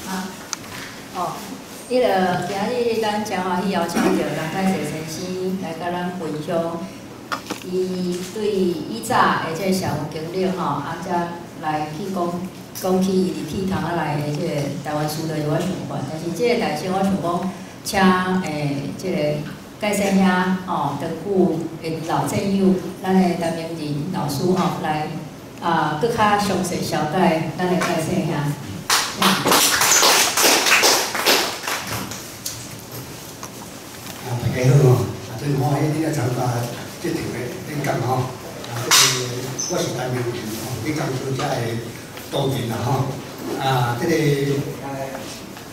啊，哦，彼个今日咱真歡喜邀請著人蓋世先生來佮咱分享，伊對以早的這個社會經歷吼，啊，才來去講講起伊佇鐵桶仔內的這個台灣師的一寡想法。但是這個代誌我想講，請這個蓋世兄吼，長久的老戰友，咱的陳明仁老師吼來啊，閣較詳細紹介咱的蓋世兄。啊，大家好吼！啊，真歡喜恁來參加這場的演講吼。啊，這個我是陳明仁吼，李江小姐的徒弟啦吼。啊，這個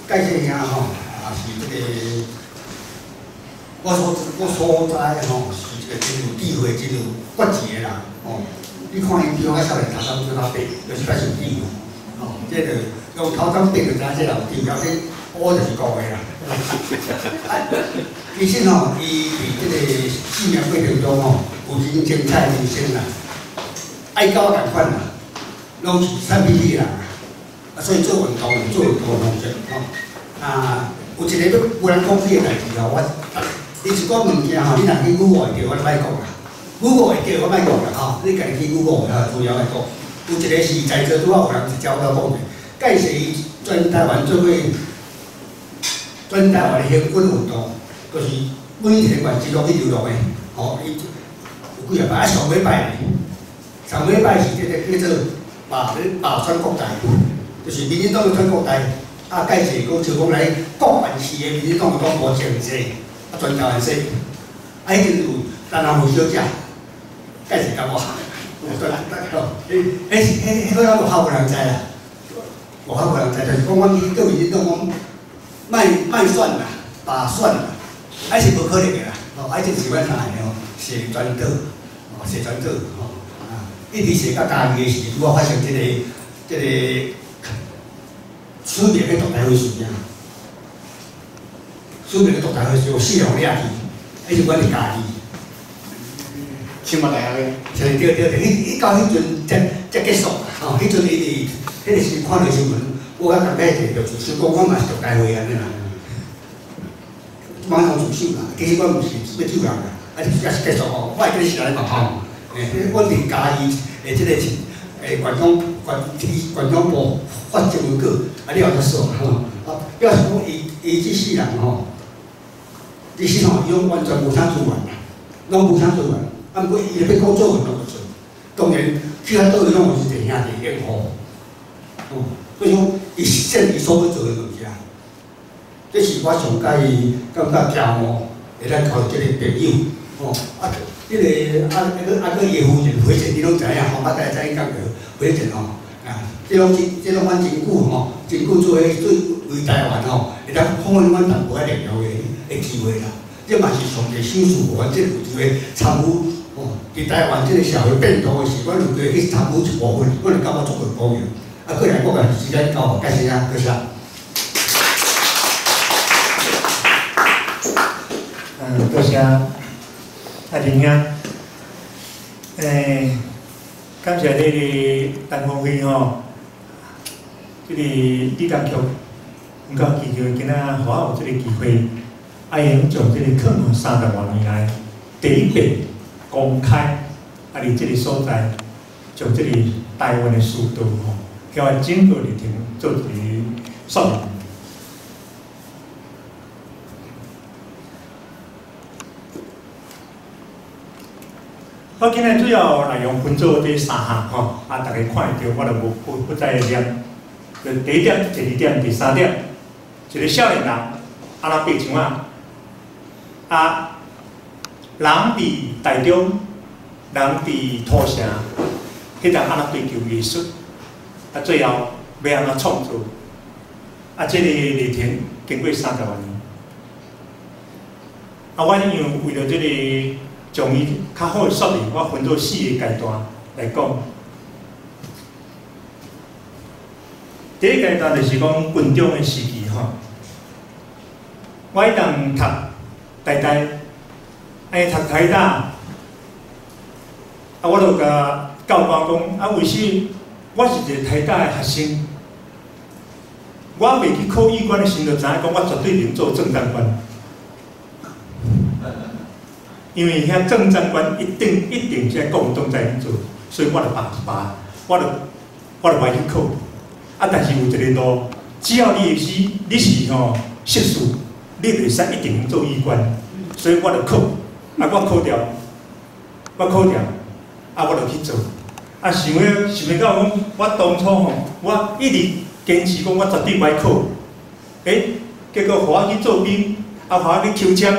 蓋世兄吼，也是這個我所知吼，是一個真有智慧、真有決志的人吼。你看伊比我較少年，頭鬃比較白，就是較有智慧吼。這個用頭鬃白就知影這人有智慧，這我就是講的啦。啊，其實吼，伊佇這個生命過程中吼，有真精彩人生啦，愛狗仝款啦，攏是產品的人啊，所以做運動有做運動的方式吼。啊，有一個欲無人講起的代誌吼，我，伊一寡物件吼，你若去 Google 會著，我就莫講啦。Google 會著，我莫講啦吼，你家己去 Google 哈資料來講。有一個是在座拄仔有人一招我講的，蓋世伊全台灣做過。全台灣的行軍運動，就是每一個縣市攏去流浪的，吼，伊有幾若擺，啊上尾擺，上尾擺是這個叫做罷罷選國大，就是民進黨的選國大，啊蓋世閣像講來各縣市的民進黨的黨部前勢，啊全台灣勢，啊彼陣有陳南凤小姐，蓋世佮我，對啦，吼，彼彼彼彼個外口無人知啦，外口無人知，就是講阮去叫民進黨講。莫莫選啦，罷選啦，啊是無可能的啦，吼！啊，這是阮三個吼，踅全島，吼，踅全島，吼，啊，一直踅到嘉義的時，拄仔發生這個署名去獨台會事件，署名去獨台會事有四人掠去，彼時阮佇嘉義，清華大學的，對對對，彼到彼陣才結束，吼，彼陣伊佇彼個時看著新聞。我較感慨一個，就是想講我嘛是獨台會按呢啦，馬上自首啦。其實我毋是欲救人啦，啊，也是結束吼。我會記得是按呢嘛吼。阮佇嘉義的這個縣長縣縣長部發新聞稿，啊，了後才煞吼。啊，表示講伊伊這世人吼，其實吼伊攏完全無啥資源啦，攏無啥資源。啊，毋過伊欲講做運動就做，當然去較佗位攏有一個兄弟掩護，吼。所以講，伊實踐伊所欲做的物件，這是我上佮意，感覺驕傲，會當交這個朋友，吼啊，這個啊，啊閣伊的夫人回前，你攏知影吼，我大概知影講著回前吼，啊，這攏真，這攏阮真久吼，真久做伙對為台灣吼，會當訪問阮淡薄仔力量的的機會啦。這嘛是上帝賞賜予阮這個有機會參與吼，佇台灣這個社會變動的時，阮有機會去參與一部分，我就感覺足夠光榮。啊，過來，我共時間交予蓋世兄，多謝。多謝阿仁兄。感謝你的陳峰輝吼，這個李東菊文教基金會今仔予我有這個機會，啊，會將這個囥30外年來第一遍公開，啊，佇這個所在，將這個台灣的師道吼。向整個歷程做一個說明。我今日主要內容分做這三項吼，啊，大家看會著，我就無不不再念。就第一點、第二點、第三點，一個少年人，按怎爬牆仔？啊，人佇台中，人佇土城，彼陣按怎追求藝術？啊，最後欲按怎創作？啊，這個歷程經過30外年。啊，我因為為著這個將伊較好的說明，我分做四個階段來講。第一階段就是講軍中的時期吼。我彼當讀台大，哎，讀台大，啊，我就共教官講，啊，為什？我是一個台大的學生，我袂去考預官的時陣，就知影講我絕對能做政戰官，因為遐政戰官一定一定是國民黨在做，所以我就罷罷，我就袂去考。啊，但是有一个路，只要你是你是吼碩士，你袂使一定做預官，所以我就考，啊，我考著，我考著，啊，我就去做。啊，想欲想欲到講，我當初吼，我一直堅持講，我絕對袂考。欸，結果予我去做兵，啊，予我去抽籤，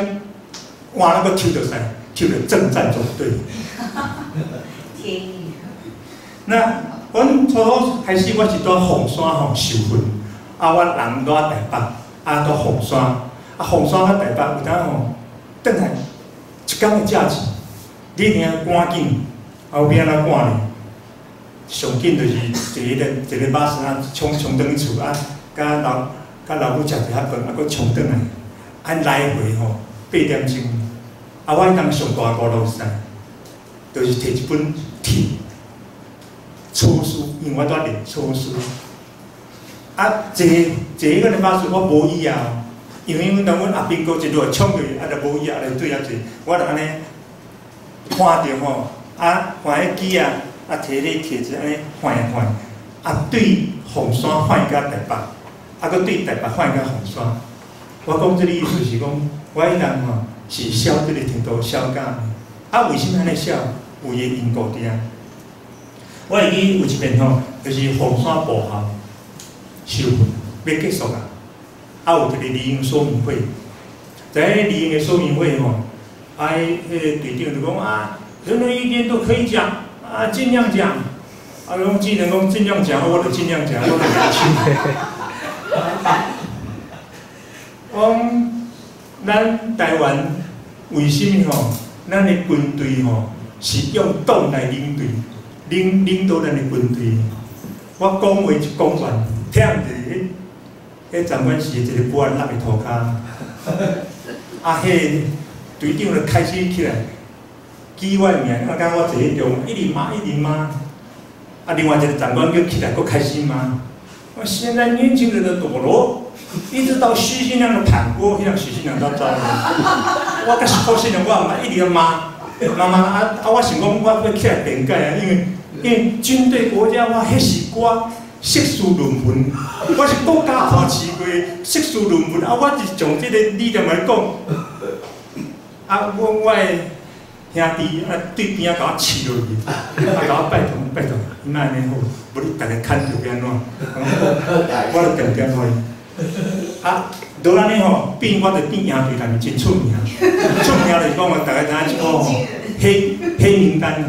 哇，那個抽著啥？抽著政戰總隊。天意。那阮初初開始，我是蹛鳳山吼受訓，啊，我人蹛台北，啊，蹛鳳山，啊，鳳山到台北有當吼，轉來一工的車程，你一定要趕緊，啊，有欲按怎趕呢？上緊就是坐个一個巴士啊，衝衝轉去厝啊，佮老佮老母食一下飯，啊，閣衝轉來，按來回吼八點鐘。啊，我彼當上大五路是啥？就是提一本鐵草書，因為我蹛練草書。啊，坐坐彼個巴士我無椅啊，因為阮當阮阿兵哥一路衝入去，啊，就無椅啊，就對遐坐，我就按呢看著吼，啊，看彼機啊。啊，提咧提子按呢晃啊晃，啊對鳳山晃到台北，啊閣對台北晃到鳳山。我講這个意思是講，我彼當吼是痟這个程度痟甲，啊為啥物按呢痟？有伊的因果佇遐。我會記有一遍吼，就是鳳山步校受訓欲結束啊，啊有一個離營說明會，在彼離營的說明會吼，啊，彼个隊長就講啊，任何意見都可以講。啊，盡量講，啊，講既然講盡量講，我就盡量講，我就袂手。講咱台灣為啥物吼？咱的軍隊吼是用黨來領隊，領領導咱的軍隊。我講話一講完，聽著彼彼長官是一個保安落的塗跤，啊，彼个隊長就開始起來。記我的名，啊，敢我坐彼中，一直罵，一直罵。啊，另外一個長官閣起來，閣開始罵。我現在年輕人的墮落，一直到許信良的叛國，彼個許信良都走了。我佮許信良，我嘛一直罵，罵罵啊啊！我想講，我欲起來辯解啊，因為因為軍隊國家，我彼是我碩士論文，我是國家考試過碩士論文，啊，我是從這個理念來講。啊，我我的兄弟啊，對邊仔共我飼落去，啊，共我拜託拜託，你莫按呢好，無你逐个牽著欲按怎？我就定定予伊。啊，落按呢吼，變我就變營隊內面真出名，出名就是講我逐个知影這個吼黑黑名單。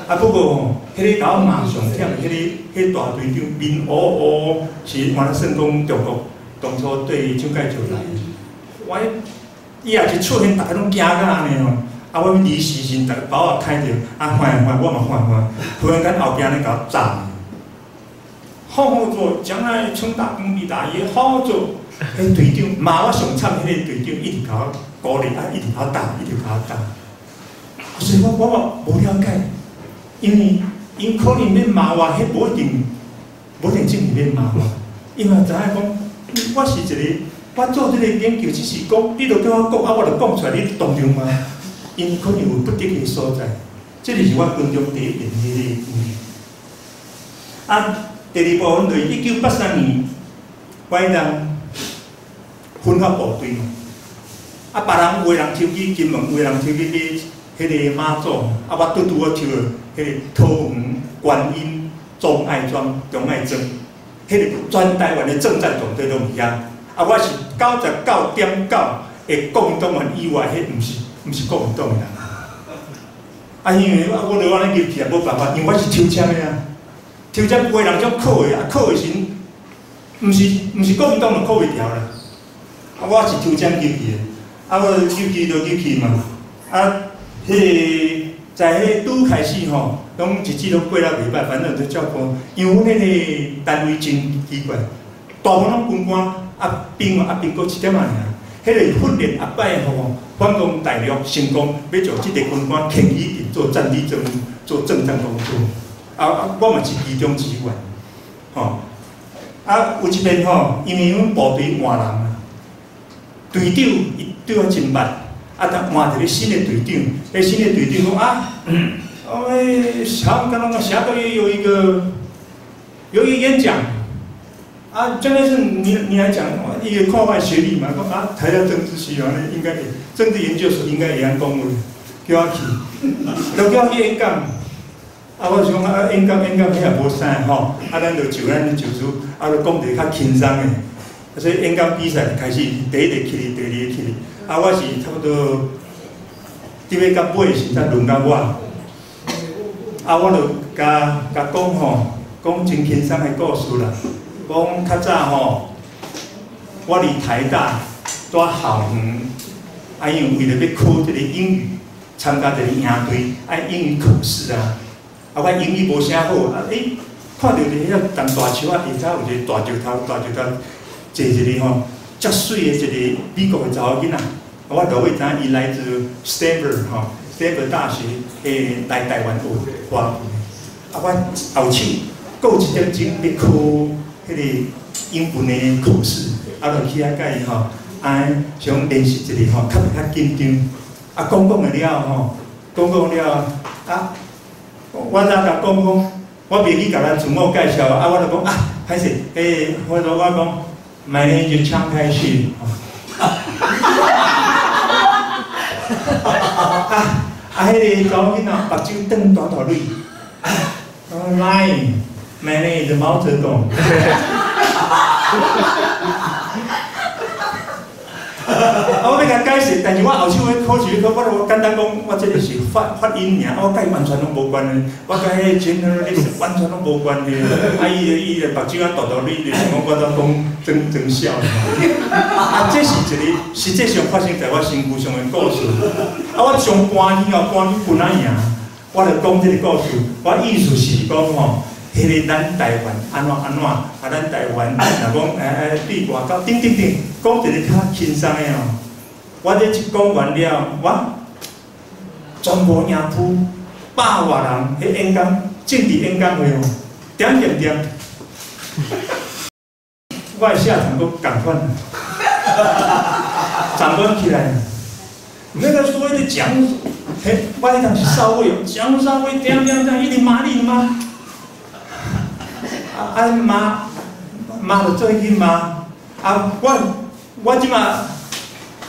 啊，不過吼，彼個共我罵上忝，彼個彼大隊長面烏烏，是原來算講中國當初對蔣介石來，我伊也一出現，逐个攏驚甲按呢吼。啊！我離時時，逐个包仔開著，啊，晃晃，我嘛晃晃，突然間後壁咧共我炸。好好做，將來成大功立大業，好好做。彼隊長罵我上慘，彼個隊長一直共我鼓勵，啊，一直共我打，一直共我打。所以我我嘛無了解，因為𪜶可能咧罵我，彼無一定，無一定真是咧罵我。因為知影講，我是一個，我做這個研究只是講，你著叫我講，啊，我著講出來，你當場罵。𪜶可能有不得的所在，這個是我軍中第一遍彼個經驗。啊，第二部分就是1983年，我彼當分發部隊嘛。啊，別人有的人抽去金門，有的人抽去去彼個馬祖，啊，我拄拄好抽著彼個桃園觀音忠愛莊、忠愛莊，彼個全台灣的政戰總隊攏佇遐。啊，我是99.9的國民黨員以外，彼毋是。毋是國民黨的人，啊，因為我我著按呢入去也無辦法，因為我是抽籤的啊，抽籤有的人種考的啊，考的時陣，毋是毋是國民黨就考袂牢啦，啊，我是抽籤入去的，啊，我入去就入去嘛，啊，彼个在彼拄開始吼，攏日子攏過了袂䆀，反正就照顧，因為阮彼个單位真奇怪，大部分攏軍官啊兵啊兵閣一點仔爾。彼個訓練後擺吼，反攻大陸成功，欲將這個軍官遷移去做戰地政務、做政戰工作。啊啊，我嘛是其中之員，吼。啊，啊，有一遍吼，因為阮部隊換人啊，隊長伊對我真捌，啊，當換一個新的隊長，彼新的隊長講啊，哦，下剛剛下個月有一個演講，啊，真的是你來講，伊會看我的學歷嘛，講啊，台大政治系啊，應該政治研究所應該會曉講話，叫我去，就叫我去演講。啊，我想講啊，演講演講，彼也無啥吼，啊，咱就就咱就事，啊，就講一個較輕鬆的。所以演講比賽開始，第一個起哩，第二個起哩。啊，我是差不多佇欲到尾時才輪到我。啊，我就共共講吼，講真輕鬆的故事啦。講較早吼，我佇台大蹛校園，啊，因為為著欲考這个英語，參加一個營隊，愛英語考試啊。啊，我英語無啥好，啊，欸，看著佇遐欉大樹仔下頭有一個大石頭，大石頭坐一個吼，足媠的一個美國的查某囡仔。我落尾知影伊來自 Stanford 吼，Stanford 大學欸來台灣學華文。啊，我後手閣有一點鐘欲考彼個英文的考試，啊，就去遐共伊吼，按呢想練習一下吼，較袂較緊張。啊，講講了吼，講講了啊。我才共講講，我袂去共咱自我介紹，啊，我就講啊，歹勢，欸，我說我講，My name is 張開旭。啊啊，彼個查某囡仔目睭瞪大大蕊，來，My name is 毛澤東。啊，我欲共解釋，但是我後手咧考試咧考，我就簡單講，我這個是發發音爾，我佮伊完全攏無關係，我佮彼個 generalist 完全攏無關係。啊，伊伊目睭啊大大蕊，就想講我怎講裝裝痟。啊，這是一個實際上發生在我身軀上的故事。啊，我上搬去哦，搬去軍仔營，我就講這個故事。我意思是講吼，彼個咱台灣按怎按怎，啊，咱台灣若講對外交等等等，講一個較輕鬆的哦。我這一講完了，我全部營區百外人，彼演講政治演講會哦，點點點，我的下場閣仝款，長官起來，那個所謂的蔣，彼我彼當是少尉，蔣少尉點點點，一直罵你罵。啊罵罵就做去罵，啊我我這馬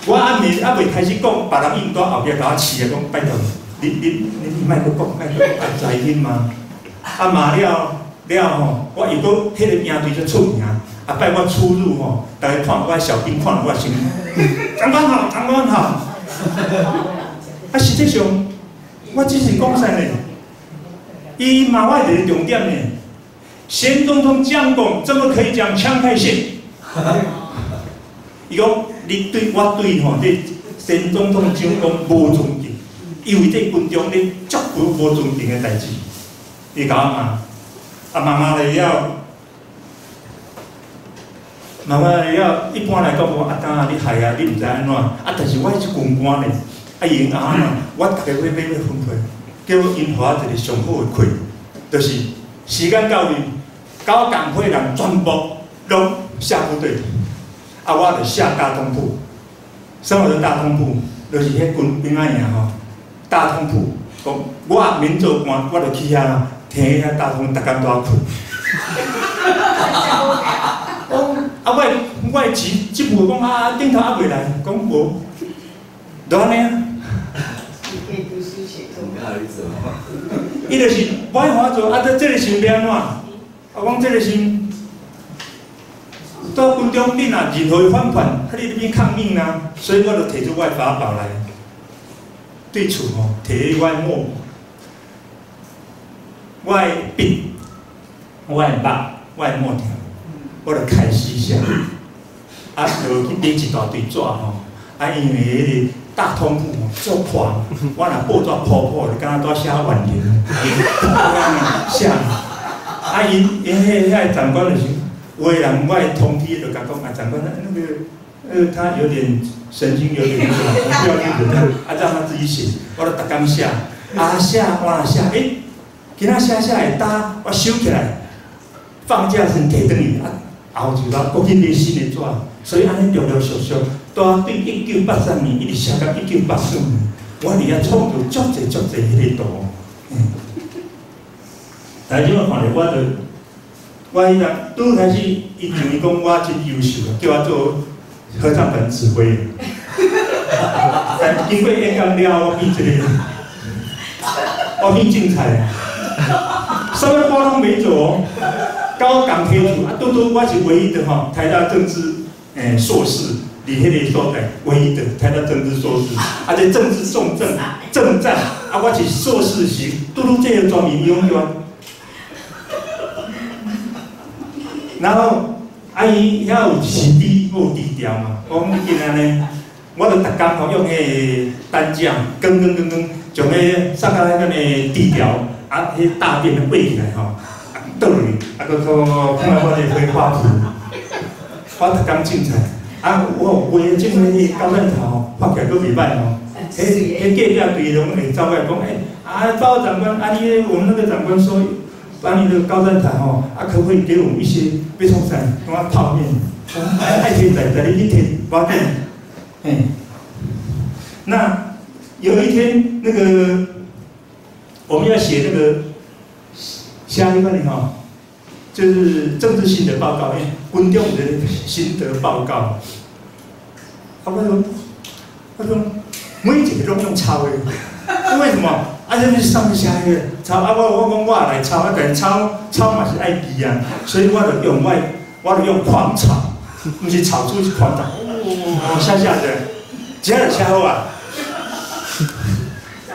我猶未猶未開始講，別人已經佇後壁共我揤啊，講拜託你你你莫閣講，莫閣講，啊知去罵，啊罵了了吼，我又閣彼個營隊才出名，啊擺我出入吼，逐家看我小兵看我先，長官好，長官好，啊實際上我只是講啥呢？伊罵我一個重點呢。前總統蔣公怎麼可以講槍開線？伊講你對我對吼，這前總統蔣公無尊敬，因為這軍中咧足無無尊敬的代誌，伊共我罵，啊罵罵了了，罵罵了了，一般來講講啊，當啊你害啊，你毋知按怎，啊但是我是軍官咧，啊伊用按怎，我逐家欲欲欲分配，叫𪜶予我一個上好的課，就是。時間到去，佮我仝伙人全部攏下部隊，啊，我就下大通鋪。啥物叫大通鋪？就是彼軍兵仔營吼，大通鋪。講我免做官，我就去遐聽遐大通，逐工蹛睏。啊，我我的職職務講啊，頂頭猶未來，講無，就按呢啊。伊就是我愛予我做，啊，這這個時欲按怎？啊，講這個時，蹛軍中你若任何反叛，啊，你欲抗命啊，所以我就提出我的法寶來，對厝吼，提我的墨，我的筆，我的墨，我的墨條，我就開始寫，啊，就去買一大堆紙吼，啊，因為彼個。大通鋪足寬，我若報紙鋪鋪，就敢若蹛寫挽聯，寫。啊，𪜶𪜶彼遐長官就是，有的人我的通知就共講啊，長官那個，他有點神經有點那個，不要去惹他，啊，讓他自己寫。我就逐工寫，啊寫，我若寫，欸，今仔寫寫會焦，我收起來，放假時陣提轉去，啊，後一擺閣去買新的紙，所以按呢陸陸續續，蹛對1983年一直寫到1984年，我佇遐創作足濟足濟彼个圖。但是你看著我就，我彼陣拄開始，伊認為講我真優秀，叫我做合唱團指揮。但經過演講了後，我變一个，我變競賽，啥物我攏沒做，佮我仝提出，啊，拄拄我是唯一的吼，台大政治碩士，佇彼个所在唯一的台大政治碩士，啊，這政治重症政戰，啊，我是碩士時，拄拄這個專門用叫我。然後，啊伊遐有是低，有低調嘛。我講你今按呢，我就逐工吼用彼个單槳，卷卷卷卷，將彼個送到彼个低調，啊，彼大便餵起來吼，啊倒落去，啊，閣閣放來我的繪畫圖。我逐工種菜，啊，我有規個種彼個高山草吼，看起來閣袂歹吼。彼彼隔壁隊攏會走過來講，欸，啊，報告長官，啊，你我們那個長官說，把你的高山茶吼，啊，可不可以給我們一些？欲創啥？講啊泡麵，愛提在在你去提，無要緊。嘿，那有一天，那個我們要寫那個下一份吼，就是政治性的報告，欸，軍中的心得報告。啊，我說，每一個攏用抄的，為什麼？啊，這是上面寫的抄啊！我講我也來抄啊，但是抄抄嘛是愛記啊，所以我就用我就用狂草，毋是草書是狂草，哦，寫寫者，這就寫好啊。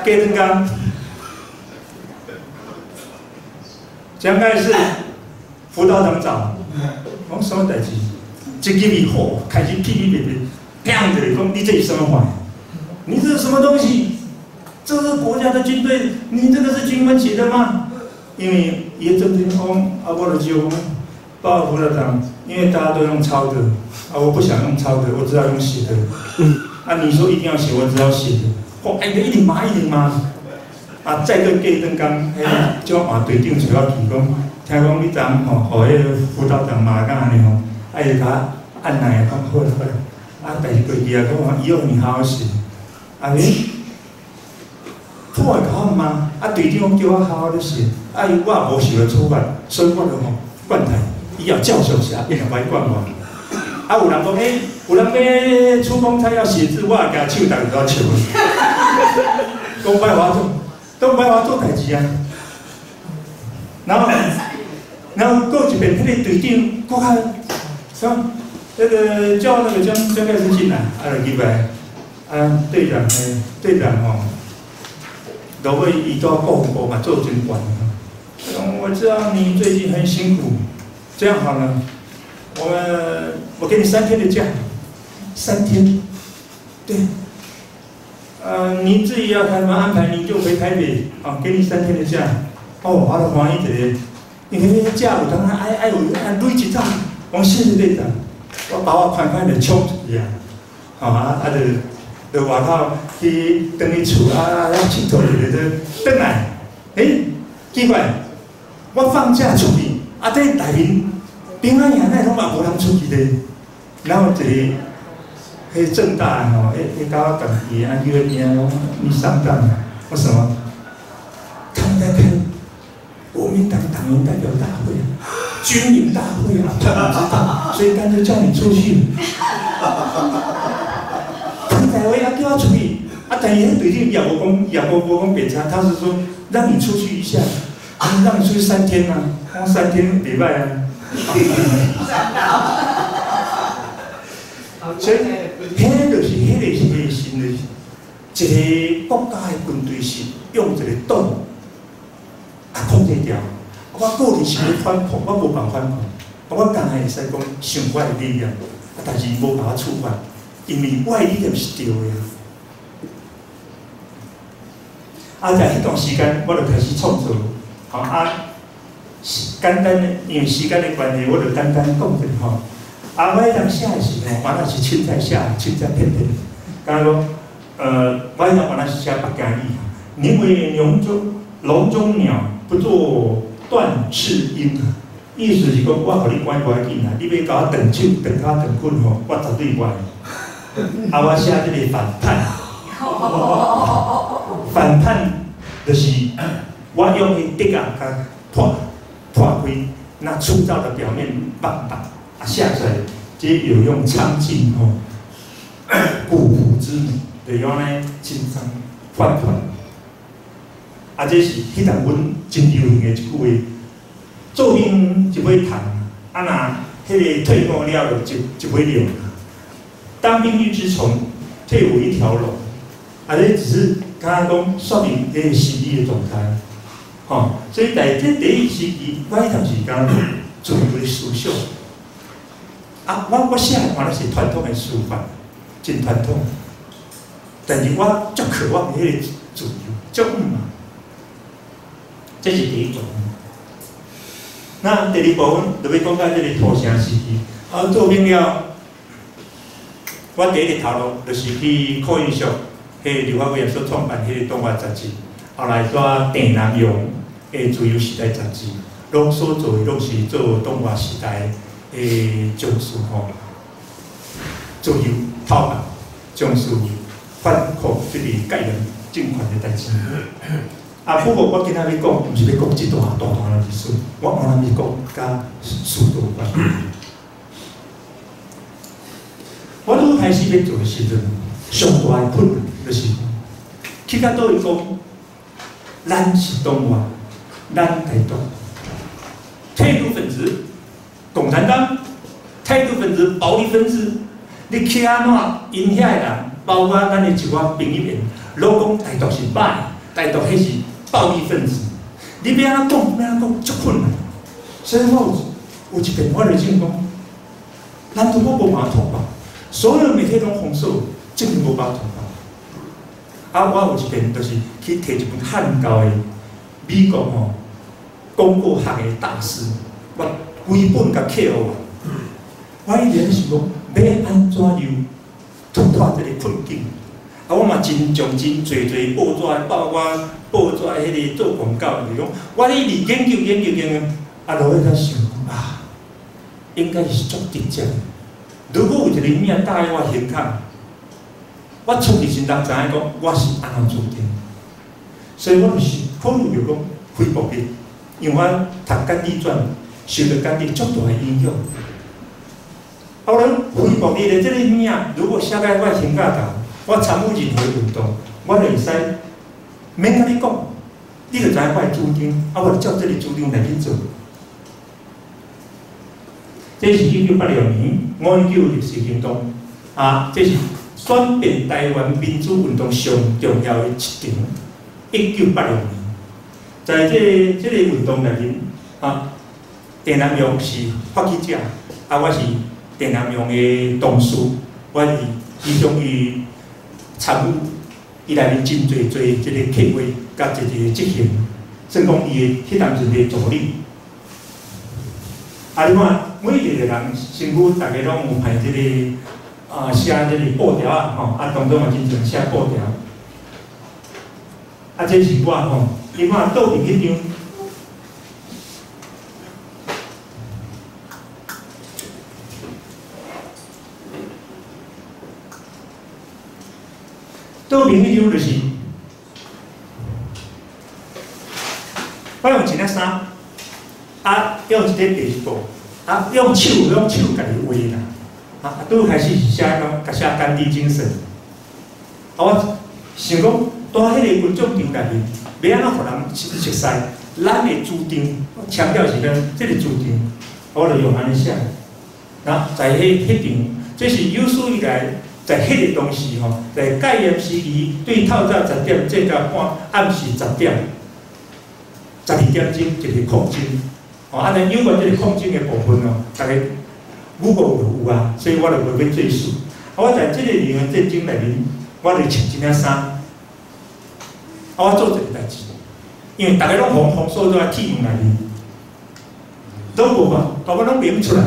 過兩工，蔣介石輔導長走，講什麼代誌？一入去吼，開始噼噼啪啪，砰一下講你這是什麼話？你這是什麼東西？這是國家的軍隊，你這個是軍官寫的嗎？因為伊政治講啊，我就講報告輔導長，因為大家都用抄的，啊，我不想用抄的，我只好用寫的。啊，你說一定要寫，我只好寫的。哦，哎，一直罵，一直罵。啊，再閣過兩工，彼叫我換隊長找我去講，聽講你昨昏吼，予彼個輔導長罵甲按呢吼，啊，伊就共我按捺講好啦好啦。啊，但是過去啊，講以後你好好寫。啊，欸破會共我罵，啊隊長叫我好好咧寫，啊伊我也無受到處罰，所以我就吼管他，以後照常寫，伊就袂管我。啊有人講，欸，有人欲出公差要寫字，我也舉手，逐家都笑。講歹話做，都歹話做代誌啊。然後過一遍，彼個隊長閣較，啥？那個叫那個蔣介石進來，啊就入來，啊隊長嘿，隊長吼。落尾伊到國防部嘛做真懸，我知道你最近很辛苦，這樣好了，我給你3天的假，3天，對，你自己要怎麼安排，你就回台北，啊，給你3天的假，哦，我就歡喜一個，因為彼假有當愛愛有愛累一早，講謝謝隊長，我把我寬寬的衝出去啊，好啊，啊就。就外口去轉去厝啊，佚佗一下，就轉來，欸，奇怪，我放假出去，啊，這內面平安夜那攏嘛無人出去咧。然後一個，彼政大吼，彼佮我仝去，啊，叫彼名講你上當，我什麼？他們在開國民黨黨員代表大會，軍民大會啊，他們知道，所以乾脆叫你出去。台灣啊，叫我出去，啊，但是彼隊長也無講，也無講別差，他是說讓你出去一下，讓你出去3天啊，講3天袂歹啊。所以，彼就是彼個是核心的，一個國家的軍隊是用一個黨啊控制掉。我個人想欲反抗，我無辦法反抗，我敢若會使講想我的理念，啊，但是無共我處罰。因為我的理念是對的啊！啊，在彼段時間，我就開始創作，吼啊，簡單的，因為時間的關係，我就簡單講一下吼。啊，我彼當寫的時吼，原來是凊彩寫，凊彩騙騙。敢若講，我彼當原來是寫北京語，寧為籠中鳥，不做斷翅鷹。意思是講，我予你關無要緊啦，你欲共我斷手、斷跤、斷骨吼，我絕對無愛。啊，我寫這個反叛，反叛就是我用彼竹仔共破破開，那粗糙的表面肉肉啊寫出來，這有用蒼勁吼，古樸之美，就用按呢輕鬆反叛。啊，這是彼當阮真流行的一句話。做兵一尾蟲，啊若彼个退伍了就一尾龍。當兵一隻蟲，退伍一條龍。啊，這只是敢若講說明彼個心理的狀態，吼。所以在這第一時期，我彼段時間自由的思想。啊，我寫的原來是傳統的書法，真傳統。但是我足渴望彼个自由，足毋嘛。這是第一種。那第二部分就欲講到這个土城時期。啊，做兵了，我第一个頭路就是去考印象，彼個劉發委員所創辦彼个《東華雜誌》，後來煞鄭南榕的《自由時代雜誌》，攏所做的攏是做東華時代的將士吼，自由討伐，將士反抗這个戒嚴政權的代誌。啊，不過我今仔欲講，毋是欲講這段大段的歷史，我原來是講佮書道有關。我拄開始欲做的時陣，上大的困難就是去到佗位講，咱是黨外，咱台獨，台獨分子，共產黨，台獨分子，暴力分子，你去按怎，𪜶遐的人，包括咱的一寡朋友們，攏講台獨是歹，台獨彼是暴力分子，你欲按怎講，欲按怎講，足困難。所以我有一遍，我就想講，咱都無辦法突破，所有媒體攏封鎖，證明無辦法突破。啊，我有一遍就是去提一本漢教的美國吼廣告學的大師，我規本共刻予我。我一直想講，欲按怎樣突破這个困境？啊，我嘛真將真濟濟報紙，包括報紙彼个做廣告，就是講我一直研究研究研究，啊，落尾才想講啊，應該是足直接。如果有一个物仔搭佇我胸口，我出去時人知影講我是按怎主張，所以我就是考慮著講非暴力，因為我讀甘地傳，受著甘地足大的影響。啊，我講非暴力的這個物仔，如果寫佇我胸口頭，我參與任何運動，我就會使免共你講，你就知影我的主張，啊，我就照這个主張來去做。這是1986年519六四行動，啊，這是轉變台灣民主運動上重要的一場。1986年，在這个運動內面，啊，鄭南榕是發起者，啊，我是鄭南榕的同事，我是其中伊參與，伊內面真濟濟這个計劃，佮一個執行，算講伊的彼當時的助理。啊，你看每一個人身軀，逐家攏有派這個啊寫這個布條啊，吼，啊當中嘛真濟寫布條。啊，這是我吼，你看倒面彼張，倒面彼張就是，我用一領衫，啊，用一塊白布，啊，用手家己畫啦，啊，拄開始是寫講，共寫甘地精神。啊，我想講，佇彼个群眾場內面，欲按怎予人熟似咱的主張，我強調是講這个主張，我就用按呢寫。啊，在彼場，這是有史以來在彼个當時吼，在戒嚴時期，對透早10點至到半暗時10點，12點鐘一個抗爭。哦，啊，有關這个抗爭的部分哦，逐家 Google 就有啊，所以我就袂欲贅述。啊，我在這个二元戰爭內面，我就穿一領衫，啊，我做一个代誌，因為逐家攏予封鎖在鐵門內面，都無法，大部分攏袂用出來。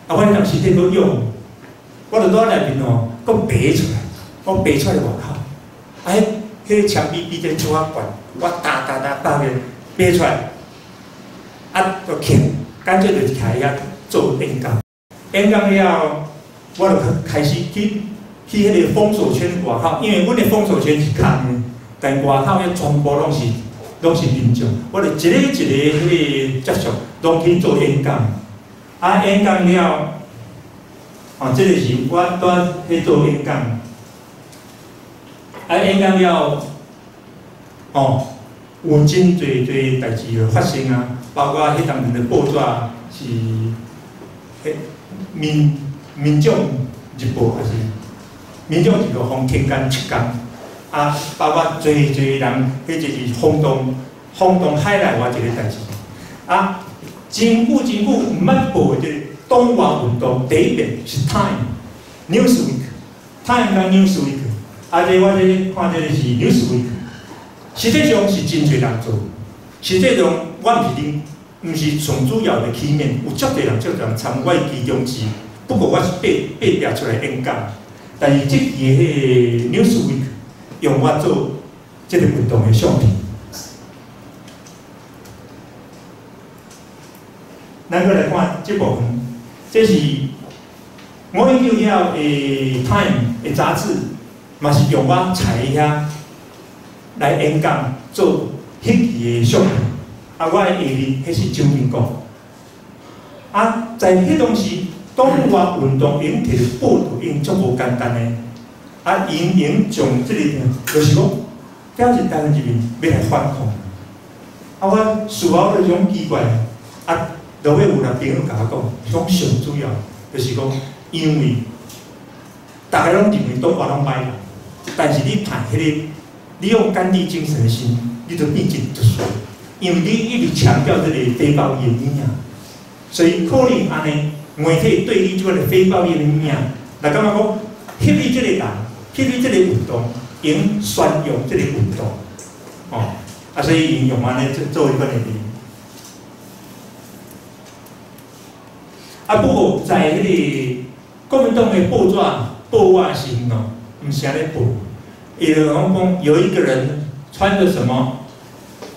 啊，我彼當時體閣勇，我就佇內面吼，閣爬出來，我爬出來外口，啊，彼个牆壁比這桌仔懸，我踏踏踏踏咧爬出來，啊，就徛，佮乾脆就徛遐做演講。演講了後，我就開始去彼个封鎖圈外口，因為阮的封鎖圈是空的，但外口遐全部攏是民眾，我就一个一个彼个接觸，攏去做演講。啊，演講了，哦，這个是我拄仔去做演講。啊，演講了，哦，有真濟濟代誌發生啊，包括彼當陣的報紙是，彼民眾日報還是民眾日報，予停刊7工，啊，包括濟濟人，彼就是轟動海內外一个代誌。啊，真久真久毋捌報的這個黨外運動，第一遍是 Time、Newsweek、Time 佮 Newsweek，啊，這我這看這个是 Newsweek，實際上是真濟人做，實際上我毋是恁，毋是上主要的起面，有足濟人足濟人參與其中之一。不過我是爬爬出來演講，但是這期的彼個 Newsweek 用我做這个運動的相片。咱閣來看這部分，這是我研究了的 Time 的雜誌，嘛是用我採遐來演講做彼期的相片。啊，我的下面彼是蔣經國。啊，在彼當時，黨外運動𪜶摕著報導，𪜶足無簡單的。啊，𪜶𪜶將這个，就是講，表示台灣人民欲來反抗。啊，我事後就種奇怪，啊，落尾有人朋友共我講，講上主要就是講，因為逐家攏認為黨外攏歹人，但是你派彼个，你用甘地精神的時，你就變真特殊，因為你一直強調這个非暴力的物件，所以可能按呢，媒體對你這款的非暴力的物件，來感覺講，翕你這个人，翕你這个運動，𪜶宣揚這个運動，哦，啊，所以𪜶用按呢做這款的。啊，不過在彼个國民黨的報紙報我的時陣哦，毋是按呢報，伊就講講有一個人穿著什麼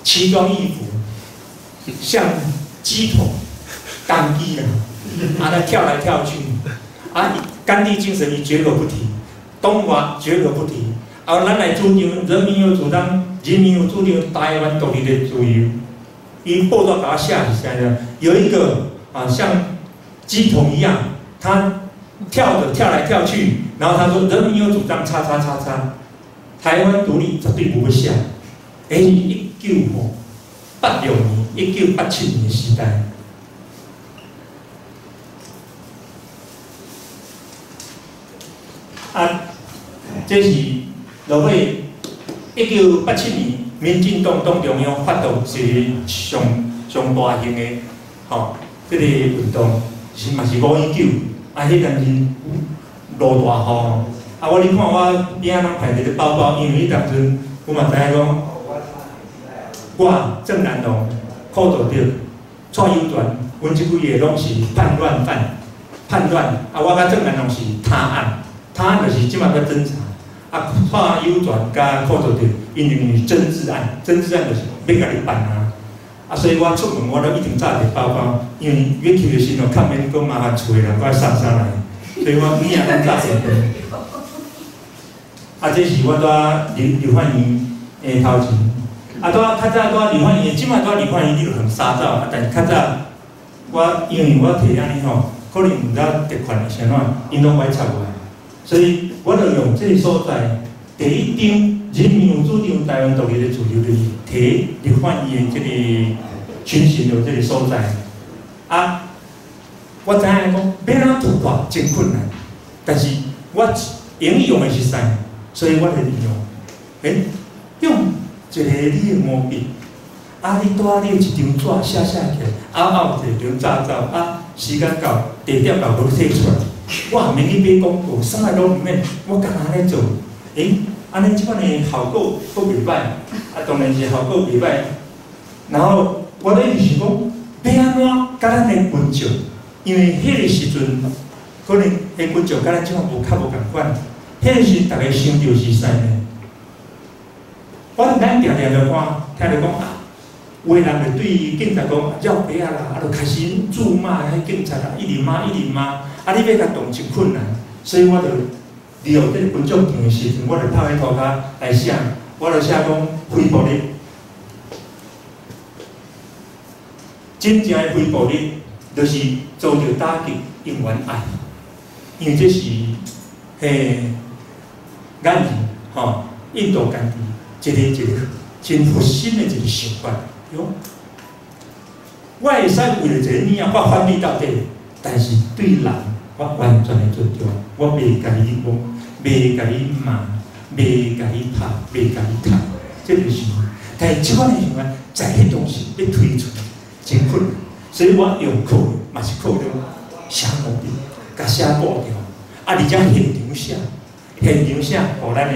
奇裝異服，像乩童、童乩啦，啊，來跳來跳去，啊，甘地精神伊絕口不提，黨外絕口不提，啊，咱來主張人民有主張，人民有主張台灣獨立的自由，伊報紙共我寫是啥呢？有一個啊，像乩童一樣，他跳著跳來跳去，然後他說：“人民有主張，叉叉叉叉，台灣獨立絕對不會寫。”欸，1986年、1987年的時代。啊，這是落尾1987年，民進黨黨中央發動一個上上大型的吼，這个運動。是嘛是519，啊，彼當陣落大雨，啊，我你看我邊仔攏排佇咧包包，因為彼當陣我嘛知影講，我鄭南榕、柯道德、蔡有全，阮這幾个攏是叛亂犯，叛亂，啊，我佮鄭南榕是他案，他案就是這馬閣偵查，啊，蔡有全佮柯道德，𪜶認為是政治案，政治案就是欲共你辦啊。啊，所以我出門我攏一定紮一个包包，因為欲去的時陣，較免閣麻煩厝的人閣愛送啥來，所以我物仔攏紮一个。啊，這是我拄立法院的頭前，啊，拄仔較早拄仔立法院，這擺拄仔立法院你就通殺走，啊，但是較早我因為我提按呢吼，可能毋知特權是啥物，𪜶攏袂插我，所以我就用這个所在第一張人民有主張台灣獨立的自由，就是提立法院的這个巡行的這个所在。啊，我知影講欲按怎突破真困難，但是我應用的是啥？所以我就利用，欸，用一個你的毛筆，啊，你拄仔你有一張紙寫寫起來，啊，有一張紙走，啊，時間到，地點到，閣提出來，我毋免去買廣告，啥物攏毋免，我干焦按呢做，欸，按呢這款的效果閣袂歹，啊，當然是效果袂歹。然後我咧就想講，欲按怎佮咱的群眾，因為彼个時陣可能彼群眾佮咱這款無較無仝款，彼個時陣逐家想著是啥呢？我咱定定就看，聽著講啊，有的人就對警察講繞白仔啦，啊，就開始咒罵彼警察啦，一直罵一直罵，啊，你欲共動真困難，所以我就利用這個群眾場的時陣，我就拍去塗跤來寫，我就寫講非暴力，真正的非暴力就是遭著打擊，永遠愛，因為這是嘿眼人吼，印度甘地一個一個真核心的一個想法。喲，我會使為著一個物仔，我反對到底，但是對人，我完全的尊重，我袂共你講，袂共你罵，袂共你拍，袂共你踢，這就是。但是這款的想法在彼當時欲推出真困難，所以我用靠嘛是靠著寫毛筆，共寫布條，啊，而且現場寫，現場寫，予咱的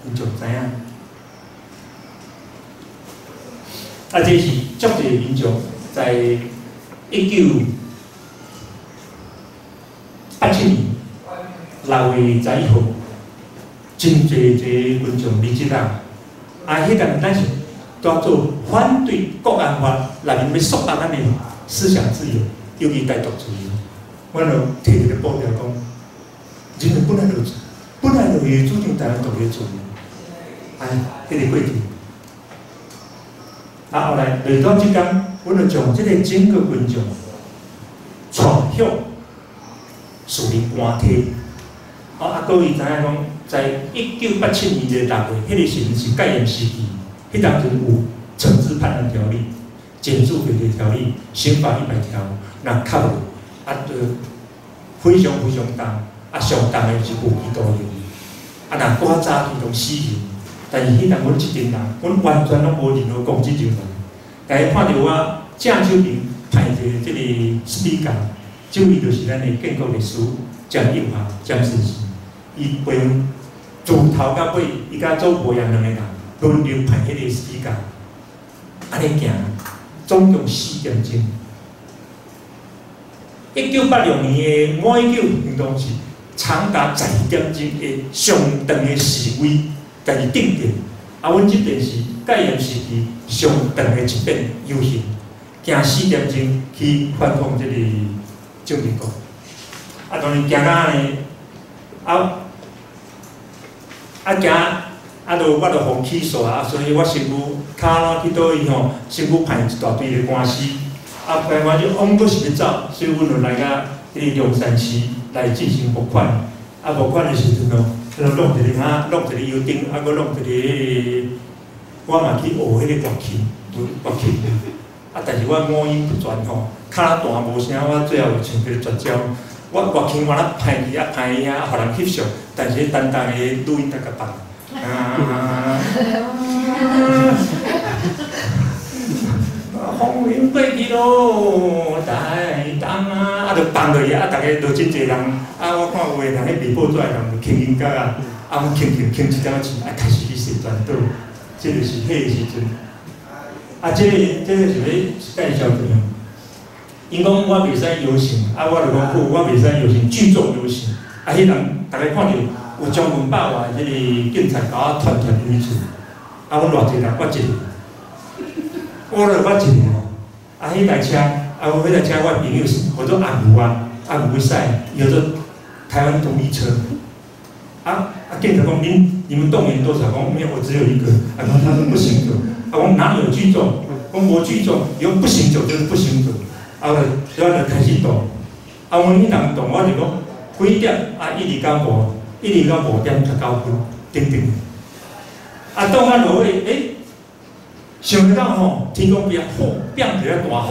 民眾知影。啊，這是足濟民眾在1987年6月11號，真濟濟群眾離職啊！啊，彼陣咱是拄做反對國安法內面欲束縛咱的思想自由，尤其台獨自由。阮就提一個布條講，人類本來就會主張台灣獨立自由，哎，彼個過程。啊，後來來到這工，阮就將這個整個群眾帶向樹林官梯。啊，啊，各位知影講，在1987年的6月，彼個時陣是戒嚴時期，彼當陣有懲治叛亂條例、檢肅匪諜條例、刑法100條，若較無啊，就非常非常重，啊，上重的是無期徒刑，啊，若較早期攏死刑。但是彼當阮這陣人，阮完全攏無任何公職人員。大家看著我正手邊派一個這個 speaker，這位就是咱的建國律師詹友華詹先生。伊陪阮自頭到尾，伊佮祖父爺兩個人輪流派彼個 speaker，按呢行，總共4點鐘。1986年的519行動是長達12點鐘的上長的示威。家己定定，啊，阮這邊是戒嚴時期上長的一遍遊行，行4點鐘去反抗這個蔣經國。啊，當然行到按呢，啊啊行，啊，就我就予起訴啊，所以我身軀跤攏去佗位吼，身軀判一大堆的官司，啊，判官就往閣是欲走，所以阮就來到這個龍山市來進行募款，啊，募款的時陣哦。就弄一個啊，弄一個油燈，啊，閣弄一個，我嘛去學彼個樂器，樂器。啊，但是我五音不全吼，跤彈無聲，我最後像一個絕招。我樂器我咧歹去啊歹去啊，予人翕相，但是單單的錄音帶共放。啊，風雲過去囉，台東啊，啊，就放落去，啊，逐家就真濟人，啊，我看有的人彼賣報紙的人就輕音樂啊，啊，阮輕輕輕一點仔錢，啊，開始去踅全島，這就是彼個時陣。啊，這個是欲介紹的。𪜶講我袂使遊行，啊，我就講好，我袂使遊行，聚眾遊行。啊，彼人逐家看著有將近100外彼個警察共我團團圍住，啊，阮偌濟人，我一個。我就我一個，啊，彼台車，啊，我彼台車，我朋友是叫做阿牛啊，阿牛去駛，伊叫做台灣獨立車。啊啊，警察講你們動員多少？講沒有，我只有一個。啊，他說不行走。啊，我講哪裡有聚眾？講無聚眾，伊講不行走就是不行走。啊，我就開始動。啊，阮彼當動，我就講幾點？啊，一直到五，一直到5點19分，等等。啊，動啊落去，欸，想袂到吼，天公變雨變一個大